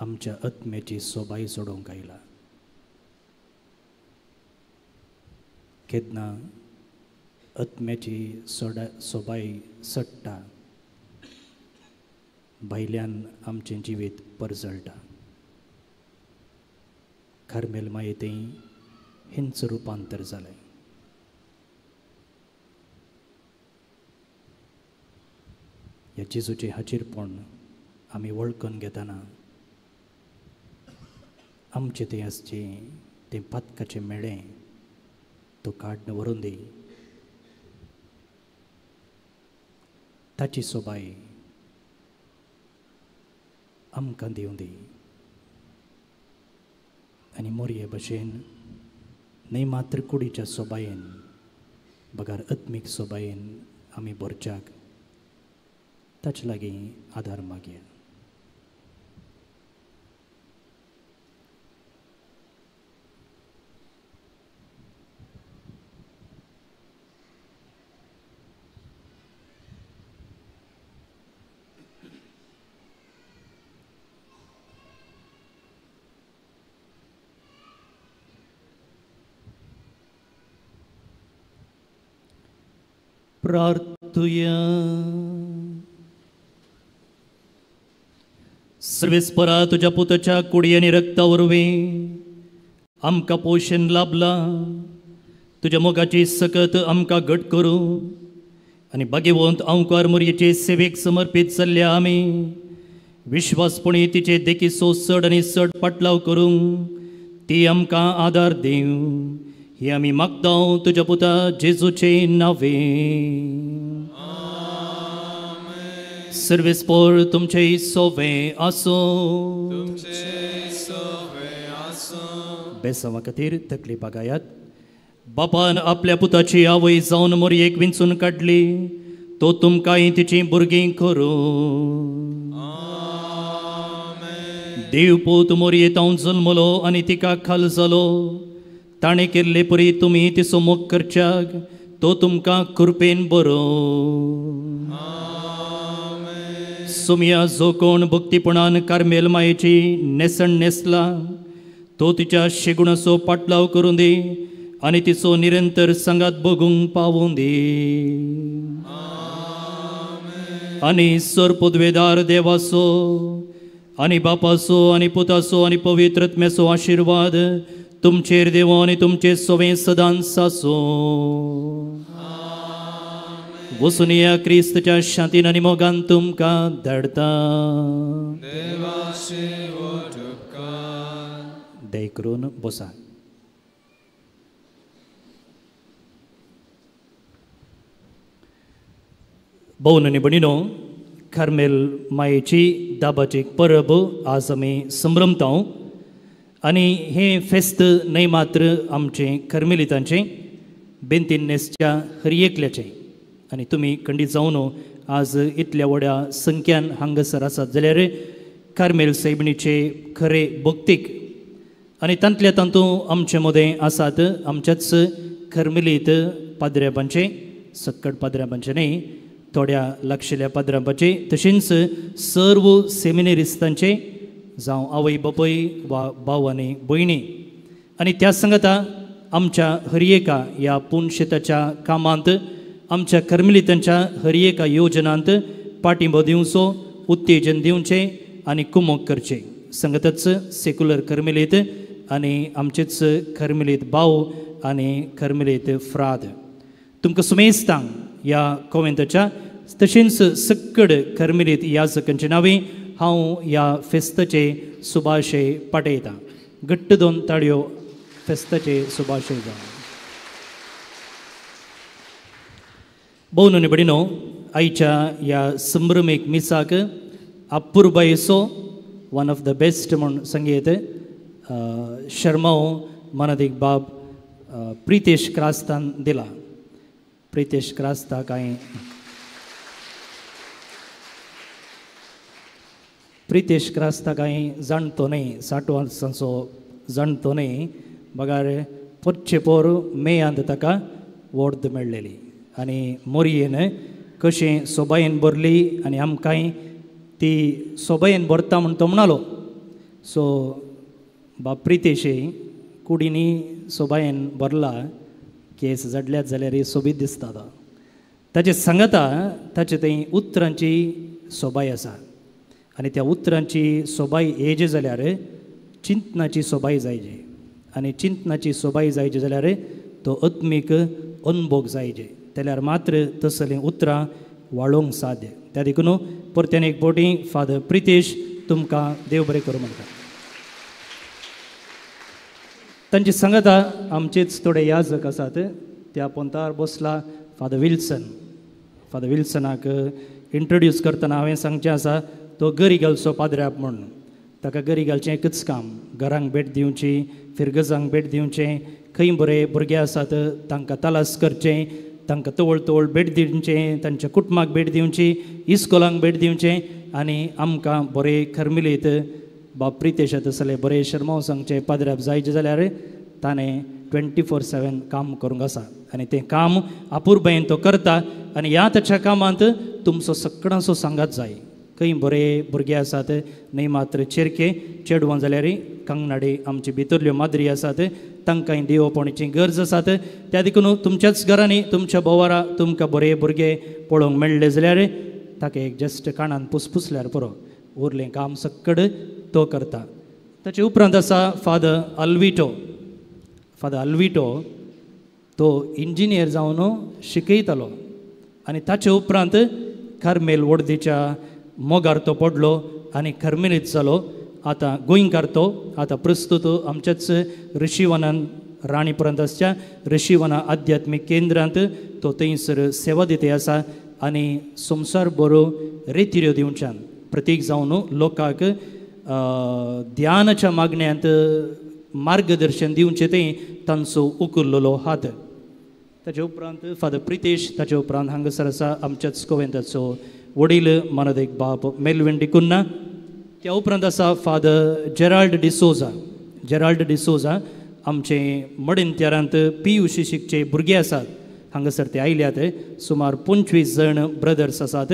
आमच्या आत्म्याची सोबाय सोडोवंक आयला. केन्ना आत्म्याची सोबाय सडटा भायल्यान आमचें जिवीत परजळटा. कार्मेल माये तें हिंच रुपांतर जालें. ह्या जेजूचें हाजीरपण आमी वळखून घेतना आमचें तें आसचें तें पातकाचें मेळें तो काडून व्हरून दी. ताची सोबाय आमकां दिवं दी आनी मोरये भशेन न्हय मात्र कुडीच्या सोबायेन बगर आत्मीक सोबायेन आमी भरच्याक ताचे लागीं आदार मागया. प्रार्थुया. सर्वेस्परा तुज्या पुताच्या कुडी आनी रक्ता वरवीं आमकां पोशण लाभला. तुज्या मोगाची सकत आमकां घट करूं आनी भाग्यवंत अंकार मोरयेचे सेवेक समर्पीत जाल्ल्या आमी विश्वासपणी तिचे देखीचो चड आनी चड पाटलाव करूंक ती आमकां आदार दिवं ही आमी मागता तुज्या पुता जेजूचे नावे. सर्वेस्पोर तुमचे सोवे आसूं. बेसांवा खातीर तकली बागायात. बापान आपल्या पुताची आवय जावन मोरयेक विंचून काडली तो तुमकांय तिचीं भुरगीं करूं. देव पूत मोरयेंत हांव जल्मलो आनी तिका खाल जालो. ताणें केल्ले परी तुमी तिचो मोग करच्याक तो तुमकां कृपेन बरो. सोमया जो कोण भक्तीपणान कार्मेल मायेची न्हेसण न्हेसला तो तिच्या शेगुणाचो पाटलाव करूं दी आनी तिचो निरंतर सांगात बगूंक पावूं दी. आनी सर पदवेदार देवाचो आनी बापाचो आनी पुताचो आनी पवित्र आत्म्याचो आशिर्वाद तुमचेर देव आनी तुमचे सोवे सदांच आसूं. वसुनिया क्रिस्तच्या शांतीन आनी मोगान तुमकां धाडटा. दय करून बसा. भोवन आनी भयणीनो, कार्मेल मायेची दाबाची परब आज आमी संभ्रमता आनी हें फेस्त न्हय मात्र आमचें कार्मेलितांचें बेंतीन नेसच्या हर एकल्याचें. आनी तुमी खंडीत जावन आज इतल्या व्हड्या संख्यान हांगासर आसात जाल्यार कार्मेल सायबिणीचे खरे भक्तीक आनी तांतल्या तातूंत आमचे मदें आसात आमच्याच कार्मेलीत पाद्र्याबांचे सक्कड पाद्र्याबांचे न्हय थोड्या लागशिल्ल्या पाद्रांबाचे तशेंच सर्व सेमिनेरिस्तांचे जावं आवय बापूय वा भाव आनी भयणी. आनी त्या सांगता आमच्या हर एका ह्या पुनशेताच्या कामांत आमच्या कार्मेलितांच्या हर एका योजनांत पाठिंबो दिवचो, उत्तेजन दिवचें आनी कुमोक करचें. सांगतच सेक्युलर कार्मेलीत आनी आमचेच कार्मेलीत भाव आनी कार्मेलीत फ्राद तुमकां सुमेस्तांक ह्या कोवेंताच्या तशेंच सक्कड कार्मेलीत याजकांचे नांवे हांव ह्या फेस्ताचे सुभाशे पाठयतां. घट्ट दोन ताळयो फेस्ताचे सुभाशे जावं. भोवन आनी भयणीनो, आयच्या ह्या संभ्रमीक मिसाक अपुरबायेचो वन ऑफ the best म्हूण सांगयेत शर्माव मनादीक बाब प्रितेश क्रास्तान दिला. प्रितेश क्रास्ता कांय प्रितेश क्रास्ता कांय जाणतो न्हय, 60 वर्सांचो जाणतो न्हय, बगार पोरचे पोर मेयांत ताका वॉर्द मेळ्ळेली आनी मोरयेन कशें सोबायेन भरली आनी आमकांय ती सोबायेन भरता म्हूण तो म्हणालो. सो बाब प्रितेशे कुडींनी सोबायेन भरला, केस जडल्यात जाल्यार सोबीत दिसता तो. ताचे सांगता ताचे थंय उतरांची सोबाय आसा आनी त्या उतरांची सोबाय येजे जाल्यार चिंतनाची सोबाय जायजे आनी चिंतनाची सोबाय जायजे जाल्यार तो आत्मीक अनभोग जायजे जाल्यार मात्र तसलीं उतरां वाळोवंक साध्य. त्या देखून परत्यान एक बोटी फादर प्रितेश तुमकां देव बरें करूं म्हणटा. तांची सांगाता आमचेच थोडे याजक आसात. त्या पोंतार बसला फादर विल्सन. फादर विल्सनाक इंट्रोड्यूस करतना हांवें सांगचें आसा, तो गरी घालचो पाद्र्याप म्हूण. ताका गरी घालचें एकच काम, घरांक भेट दिवची, फिरगजांक भेट दिवचें, खंय बरे भुरगे आसात तांकां तलास करचें, तांकां तवळ तवळ भेट दिवचें, तांच्या कुटुंबाक भेट दिवची, इस्कोलांक भेट दिवचें आनी आमकां बरे खरमिलीत बाब प्रितेशात आसले बरे शर्माव सांगचें पाद्र्याप जायचें जाल्यार ताणें 24/7 काम करूंक आसा आनी तें काम अपुरबायेन तो करता. आनी ह्या ताच्या कामांत तुमचो सगळ्यांचो सांगात जाय. खंय बरे भुरगे आसात न्हय मात्र चेरके चेडवां जाल्यार कांगनाडी आमची भितरल्यो माद्री आसात तांकांय देवपणाची गरज आसात. त्या देखून तुमच्याच घरांनी तुमच्या बोवारा तुमकां बरे भुरगे पळोवंक मेळ्ळे जाल्यार ताका एक जस्ट काणान पुसपुसल्यार पुरो, उरलें काम सक्कड तो करता. ताचे उपरांत आसा फादर अल्विटो. फादर अल्विटो तो इंजिनियर जावन शिकयतालो आनी ताचे उपरांत कार्मेल वडदीच्या मोगार तो पडलो आनी कर्मेलीत जालो. आतां गोंयकार तो आतां प्रस्तुत आमच्याच ऋषिवनान राणीपुरांत आसच्या ऋषिवना आध्यात्मीक केंद्रांत तो थंयसर सेवा दिते आसा आनी संवसार बरो रेतिऱ्यो दिवच्यान प्रतीक जावन लोकांक ध्यानाच्या मागण्यांत मार्गदर्शन दिवचें तें तांचो उखल्लेलो हात. ताचे उपरांत फादर प्रितेश, ताचे उपरांत हांगासर आसा आमच्याच कोवेंताचो वडील मानदेक बाब मेलविन डिकुन्ना. त्या उपरांत आसा father Gerald D'Souza. Gerald D'Souza आमचे मडेंत्यारांत PUC शिकचे भुरगे आसात, हांगासर ते आयल्यात. सुमार 25 जण ब्रदर्स आसात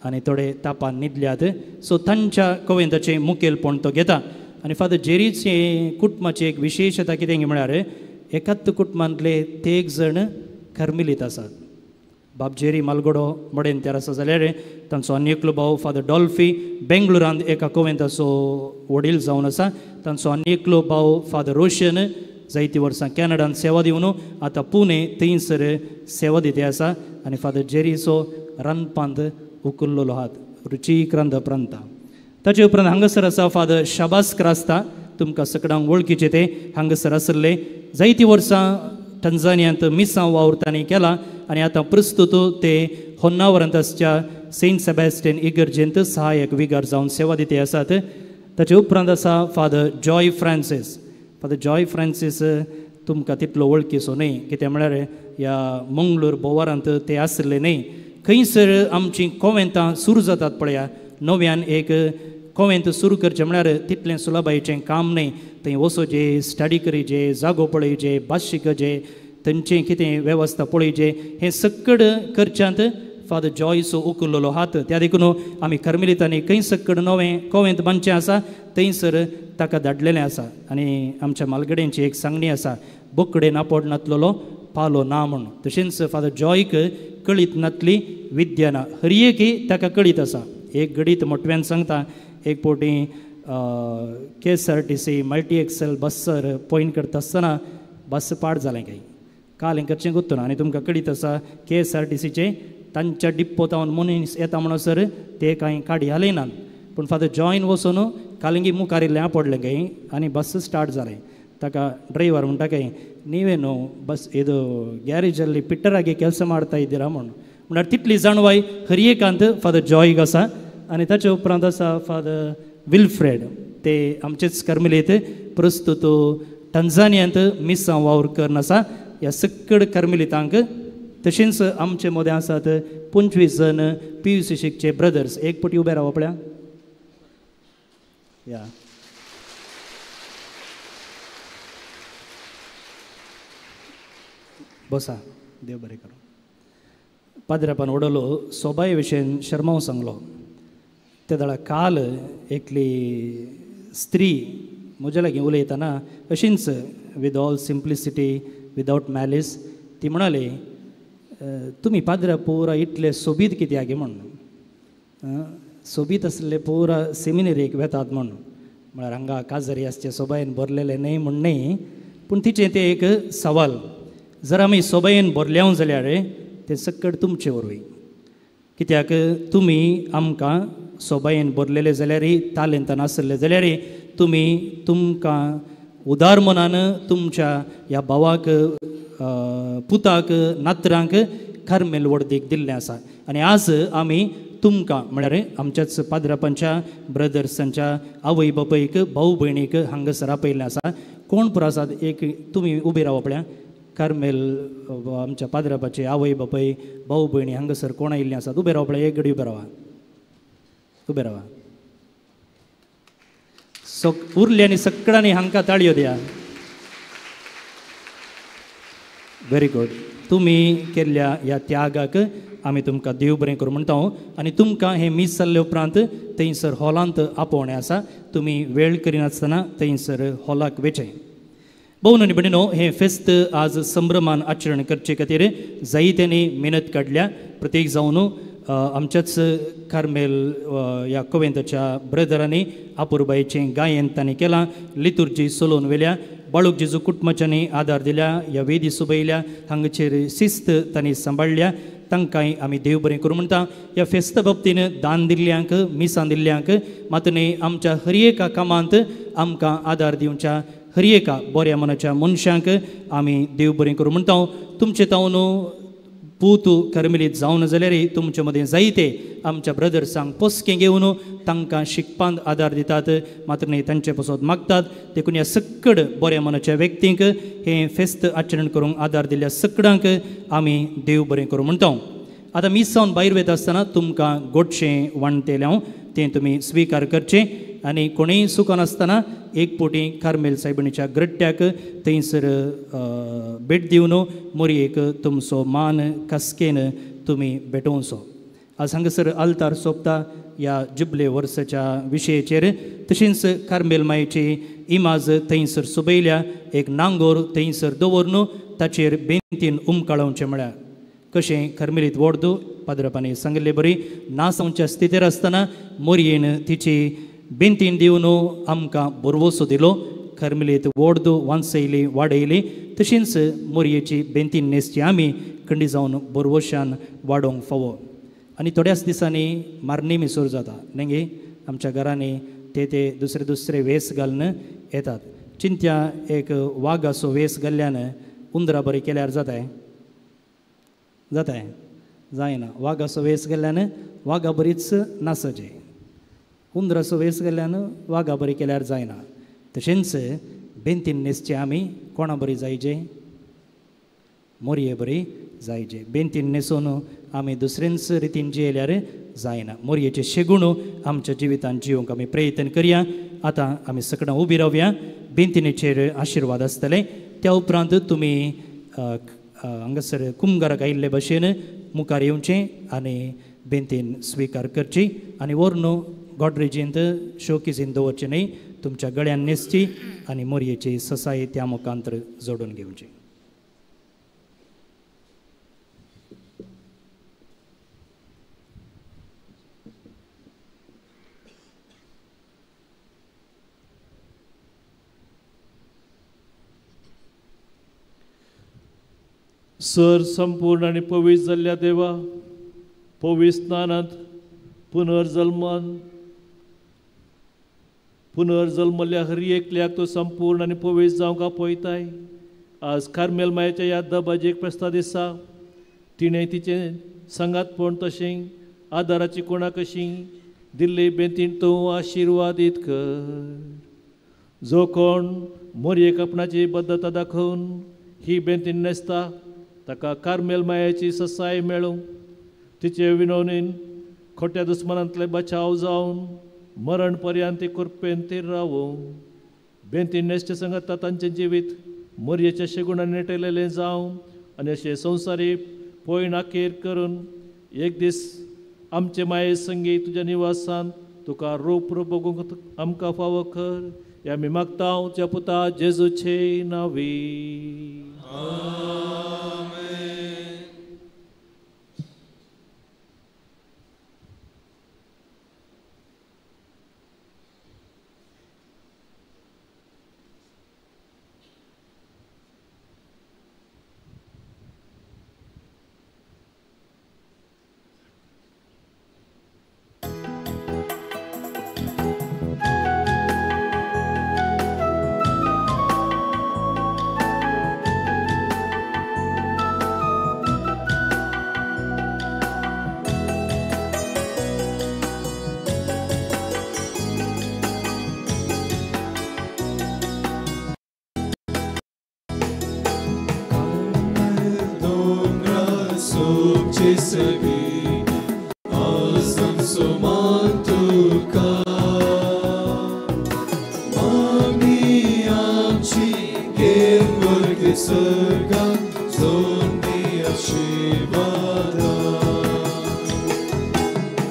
आनी थोडे तापान न्हिदल्यात. सो तांच्या कोवेंताचें मुखेलपण तो घेता. आनी फादर जेरीचे कुटुंबाची एक विशेशता कितें म्हळ्यार एकाच कुटुंबांतले 13 जण कर्मिलीत आसात. बाब जेरी मालगडो मडेंत्यार आसा जाल्यार तांचो आनी एकलो भाव फादर डॉल्फी बेंगलोरांत एका कोवेंताचो वडील जावन आसा. तांचो आनी एकलो भाव फादर रोशन जायतीं वर्सां कॅनडान सेवा दिवन आतां पुणे थंयसर सेवा दिते आसा. आनी फादर जेरीचो रांदपांत उखल्लेलो हात रुचीक रांदप रांदता. ताचे उपरांत हांगासर आसा फादर शाबास क्रास्ता. तुमकां सगळ्यांक वळखीचे ते हांगासर आसले. जायतीं वर्सां टंजानियांत मिसांव वावर तांणी केला आनी आतां प्रस्तुत ते होन्नावरांत आसच्या सेंट सेबॅस्टियन इगर्जेंत सहायक विगार जावन सेवा दिते आसात. ताचे उपरांत आसा father Joy Francis. Father Joy Francis तुमकां तितलो वळखीचो न्हय, कितें म्हळ्यार ह्या मंगळूर बोवारांत ते आसले न्हय. खंयसर आमचीं कोवेंतां सुरू जातात पळया, नव्यान एक कोवेंत सुरू करचें म्हळ्यार तितलें सुलभायेचें काम न्हय. थंय वचोजे, स्टडी करीजे, जागो पळयजे, भास शिकजे, थंयचें कितें वेवस्था पळयजे, हें सक्कड करच्यांत फादर जॉयचो उखल्लेलो हात. त्या देखून आमी कर्मेलितांनी खंय सक्कड नवें कोवेंत बांदचें आसा थंयसर ताका धाडलेलें आसा. आनी आमच्या मालगड्यांची एक सांगणी आसा, बोकडे नापोड नातलेलो पालो ना म्हूण. तशेंच फादर जॉयक कळीत नातली विद्या ना, हर एक ताका कळीत आसा. एक घडीत मोटव्यान सांगता, एक फावटी KSRTC multi axle बसर पॉयंट करता आसतना बस पाड जालें काय काल हें करचें गुत्तो. आनी तुमकां कळीत आसा KSRTCचें तांच्या डिप्पो तावन मनीस येता म्हणसर ते कांय काडी हालयनात. पूण फादर जॉयन वचून कालंगी मुखार इल्लें पडलें काय आनी बस स्टार्ट जालें. ताका ड्रायव्हर म्हणटा काय ನೀವೇನು ಬಸ್ ಇದು ಗ್ಯಾರೇಜಲ್ಲಿ ಪಿಟ್ಟರಾಗಿ ಕೆಲಸ ಮಾಡ್ತಾ ಇದ್ದೀರಾ म्हूण. म्हणल्यार तितली जाणवाय हरएकांत फादर जॉयक आसा. आनी ताचे उपरांत आसा फादर विल्फ्रेड. ते आमचेच कर्मेलीत प्रस्तुत टंजानियांत मिसांव वावर करून आसा. ह्या सक्कड कर्मेलितांक तशेंच आमचे मदें आसात 25 जण PUC शिकचे ब्रदर्स. एक पटी उबे राव पळया या. बसा, देव बरें करूं. पाद्रापान वडलो सोबाये विशयन शर्माव सांगलो. ते दळा काल एकली स्त्री म्हज्या लागीं उलयतना अशींच with all simplicity without malice ती म्हणाली, तुमी पाद्रा पुरा इतले सोबीत कित्याक म्हूण, सोबीत आसले पुरा सेमिनरीक वेतात म्हूण, म्हळ्यार हांगा काजारी आसचे सोबायेन भरलेले न्हय म्हूण न्हय, पूण तिचें तें एक सवाल. जर आमी सोबायेन भरल्याव जाल्यार तें सक्कड तुमचे वरवीं. कित्याक तुमी आमकां सोबायेन भरलेले जाल्यार तालेंतान आसले जाल्यार तुमी तुमकां उदार मनान तुमच्या ह्या भावाक पुताक नातरांक कार्मेल वर्दीक दिल्लें आसा. आनी आज आमी तुमकां म्हळ्यार आमच्याच पाद्रापांच्या ब्रदर्सांच्या आवय बापायक भाव भयणीक हांगासर आपयल्लें आसा. कोण पुरो आसात एक तुमी उबी रावप पळया कार्मेल आमच्या पाद्रापाचे आवय बापाय भाव भयणी हांगासर कोण आयिल्लीं आसात उबे राव पळया एक घडी उबे रावा उबे रावा उरले आनी सगळ्यांनी हांकां ताळयो दिया. Very good. तुमी केल्ल्या ह्या त्यागाक आमी तुमकां देव बरें करूं म्हणटा आनी तुमकां हें मीस जाल्ले उपरांत थंयसर हॉलांत आपोवणें आसा. तुमी वेळ करिनासतना थंयसर हॉलाक वेचें. भोवन आनी भयणीनो हें फेस्त आज संभ्रमान आचरण करचे खातीर जायत्यांनी मेहनत काडल्या. प्रत्येक जावन आमच्याच कार्मेल ह्या कोवेंताच्या ब्रदरांनी आपुरबायेचें गायन तांणी केलां. लितुर्जी सोलोवन व्हेल्या. बाळूक जेजू कुटुंबाच्यांनी आदार दिल्या. ह्या वेदी सुबयल्या हांगाचेर शिस्त तांणी सांबाळ्ळ्या. तांकांय आमी देव बरें करूं म्हणटा. ह्या फेस्ता बाबतीन दान दिल्ल्यांक मिसां दिल्ल्यांक मात न्ही आमच्या हर एका कामांत आमकां आदार दिवच्या हर एका बऱ्या मनाच्या मनशांक आमी देव बरें करूं म्हणटा. तुमचे तावन पूत कर्मेलीत जावन जाल्यार तुमचे मदें जायते आमच्या ब्रदर्सांक पोसकें घेवन तांकां शिकपांत आदार दितात मात्र न्ही तांचे पसत मागतात. देखून ह्या सक्कड बऱ्या मनाच्या व्यक्तींक हें फेस्त आचरण करूंक आदार दिल्ल्या सगळ्यांक आमी देव बरें करूं म्हणटा. आतां मीस जावन भायर वयता आसतना तुमकां गोडशें वांटतेलें हांव तें तुमी स्विकार करचें आनी कोणूय चुकनासतना एक पोटी कार्मेल सायबिणीच्या ग्रट्ट्याक थंयसर भेट दिवन मोरयेक तुमचो मान कास्केन तुमी भेटोवचो. आज हांगासर आल्तार सोंपता ह्या जुबले वर्साच्या विशयाचेर. तशेंच कार्मेल मायेची इमाज थंयसर सोबयल्या. एक नांगोर थंयसर दवरून ताचेर बेंतीन उमकाळोवचें म्हळ्यार कशें कार्मेलीत वोर्द पाद्रपांनी सांगिल्ले बरी नासांवच्या स्थितीर आसतना मोरयेन तिची बेंतीन दिवन आमकां बरवसो दिलो. कार्मेलीत वोर्द वांचयली वाडयली. तशेंच मोरयेची बेंतीन न्हेसची आमी खंडी जावन बरवशान वाडोवंक फावो. आनी थोड्याच दिसांनी मारणी मिसोर जाता न्ही आमच्या घरांनी ते ते दुसरे दुसरे वेस घालून येतात. चिंत्या एक वागाचो वेस घाल्ल्यान उंदरा बरी केल्यार जाताय जाताय जायना. वागाचो वेस घाल्ल्यान वागा बरीच नासचें. उंदराचो वेस घाल्ल्यान वागा बरी केल्यार जायना. तशेंच बेंतीन न्हेसचें आमी कोणा बरी जायचे मोरये बरी जायचे. बेंतीन न्हेसून आमी दुसरेंच रितीन जियेल्यार जायना. मोरयेचे शेगुण आमच्या जिवितांत जिवंक आमी प्रयत्न करया. आतां आमी सगळ्यां उबी रावया. बेंतिनीचेर आशिर्वाद आसतले. त्या उपरांत तुमी हांगासर कुमगाराक आयिल्ले भशेन मुखार येवचें आनी बेंतीन स्विकार करची आनी व्हरून गॉड्रेजींत शोकिजींत दवरचें न्ही तुमच्या गळ्यान न्हेसची आनी मोरयेची ससाय त्या मुखांत जोडून घेवची. सर संपूर्ण आनी पवित्र जाल्ल्या देवा पवित्र स्नानांत पुनर्जल्मान पुनर्जल्मल्ल्या हर एकल्याक तूं संपूर्ण आनी पवित्र जावंक आपयताय. आज कार्मेल मायेच्या ह्या दबाजेक फेस्ता दिसा तिणें तिचें सांगातपण तशें आदाराची कोणा कशी दिल्ली बेंतीन तूं आशिर्वादीत कर. जो कोण मोरयेक आपणाची बद्दता दाखोवन ही बेंतीन न्हेसता ताका कार्मेल मायेची ससाय मेळूं. तिचे विनवणीन खोट्या दुस्मनांतले बचाव जावन मरण पर्यंत कृपेन ती रावूं. बेंतीन न्हेसचे संगता तांचें जिवीत मोरयेच्या शेगुणान नेटयलेलें जावं आनी अशें संवसारी पयण अखेर करून एक दीस आमचे माये संगी तुज्या निवासान तुका रूप रूप बघूंक आमकां फावो कर. ह्या आमी मागता तुज्या पुता जेजूचे नांवी. सोबचे सवी आज आमचो मान तुका मागणी आमची घेवन सर्गाक जोडणी आशिर्वादा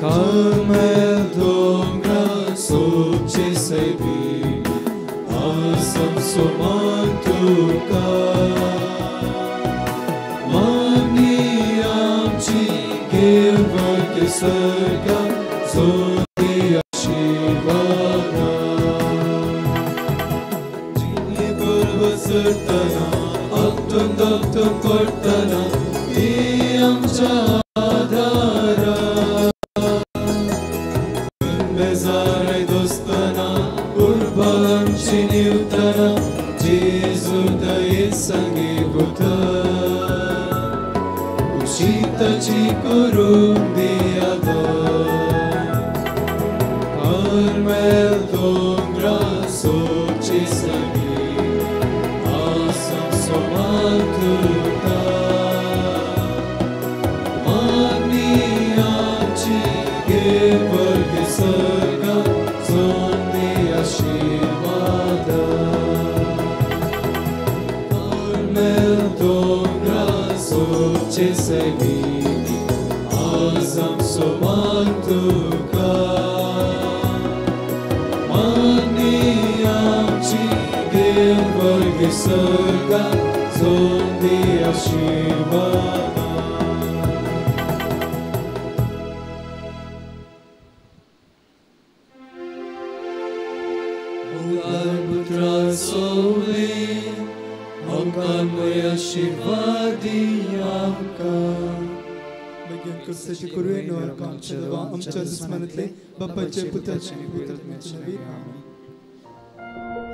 कार्मेल दोंगरा सोबचे सवी आज आमचो मान तुका मागणी आमची घेवन सर्गाक जोडणी आशिर्वादा जिणे पर्व चडटना आपटून दापटून पडटना ती आमच्या आदारा बेजाराय दोस्तना उर्बा आमची निवतना जेजू दये संगी उतर कुशीताची करूंक दी आदार कार्मेल दोंगरा सोबचे सवी आज आमचो मान तुका मागणी आमची घेवन सर्गाक जोडणी आशिर्वादा कार्मेल दोंगरा सोबचे सवी आज आमचो मान तुका मागणी आमची घेवन सर्गाक जोडणी आशिर्वादा. मुखार पुत्रा सोवले आमकां मय आशिर्वादी आमकां बेगीन क्रिस्ताची करुया न्हय आमच्या देवा आमच्या दुस्मानांतले बापाचे पुताचे आनी पवित्र आत्म्याचे नांवान आमेन.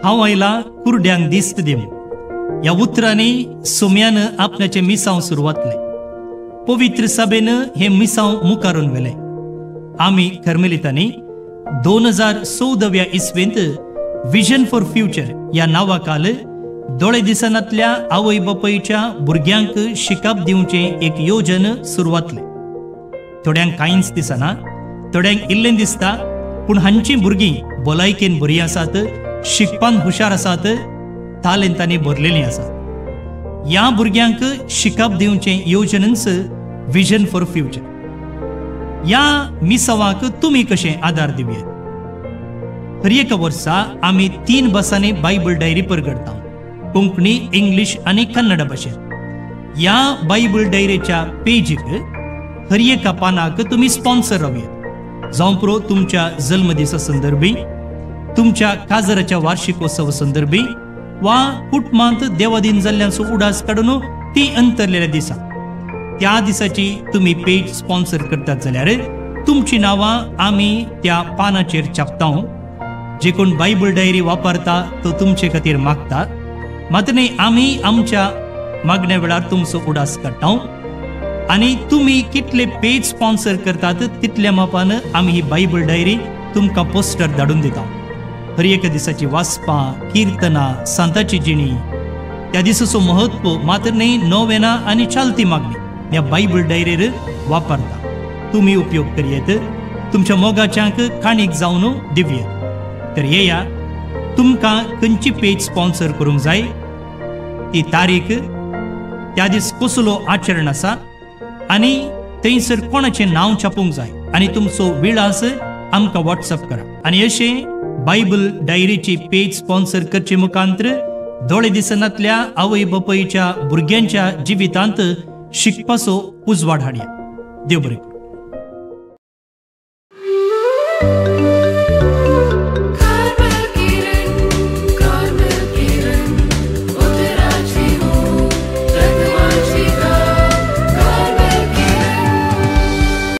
हांव आयला कुरड्यांक दिस्त दिवंक ह्या उतरांनी सोम्यान आपल्याचें मिसांव सुरवातलें. पवित्र सभेन हें मिसांव मुखारून व्हेलें. आमी कर्मेलितांनी 2014व्या इस्वेंत विजन फॉर फ्युचर ह्या नांवाखाल दोळे दिसनांतल्या आवय बापायच्या भुरग्यांक शिकप दिवचें एक योजन सुरवातलें. थोड्यांक कांयच दिसना, थोड्यांक इल्लें दिसता, पूण हांचीं भुरगीं भलायकेन बरीं आसात, शिकपान हुशार आसात, तालेंतांनी भरलेलीं आसात. ह्या भुरग्यांक शिकप दिवचें योजनच विजन फॉर फ्युचर. ह्या मिसावाक तुमी कशें आदार दिवया? हर एका वर्सा आमी 3 भासांनी बायबल डायरी परगडटा, कोंकणी, इंग्लीश आनी कन्नड भाशेंत. ह्या बायबल डायरेच्या पेजीक हर एका पानाक तुमी स्पॉन्सर रावयात. जावं पुरो तुमच्या जल्मदिसा संदर्भी, तुमच्या काजराच्या वार्षिकोत्सवा संदर्भी वा कुटुंबांत देवादीन जाल्ल्यांचो उडास काडून ती अंतरलेल्या दिसा त्या दिसाची तुमी पेज स्पॉन्सर करतात जाल्यार तुमची नांवां आमी त्या पानाचेर छापता. जे कोण बायबल डायरी वापरता तो तुमचे खातीर मागता, मात न्ही आमी आमच्या मागण्या वेळार तुमचो उडास काडटा आनी तुमी कितले पेज स्पॉन्सर करतात तितल्या मापान आमी ही बायबल डायरी तुमकां पोस्टर धाडून दिता. हर एका दिसाची वाचपां, किर्तनां, सांताची जिणी, त्या दिसाचो महत्व, मात्र न्ही नोवेना आनी चालती मागणी ह्या बायबल डायरीर वापरता. तुमी उपयोग करयेत, तुमच्या मोगाच्यांक काणीक जावन दिवयेत. तर येया, तुमकां खंयची पेज स्पॉन्सर करूंक जाय ती तारीख, त्या दीस कसलो आचरण आसा आनी थंयसर कोणाचें नांव छापूंक जाय आनी तुमचो विळास आमकां वॉट्सअप करा. आनी अशें बायबल डायरीची पेज स्पॉन्सर करचे मुखांतर दोळे दिसनांतल्या आवय बापायच्या भुरग्यांच्या जिवितांत शिकपाचो उजवाड हाडया. देव बरें करूं.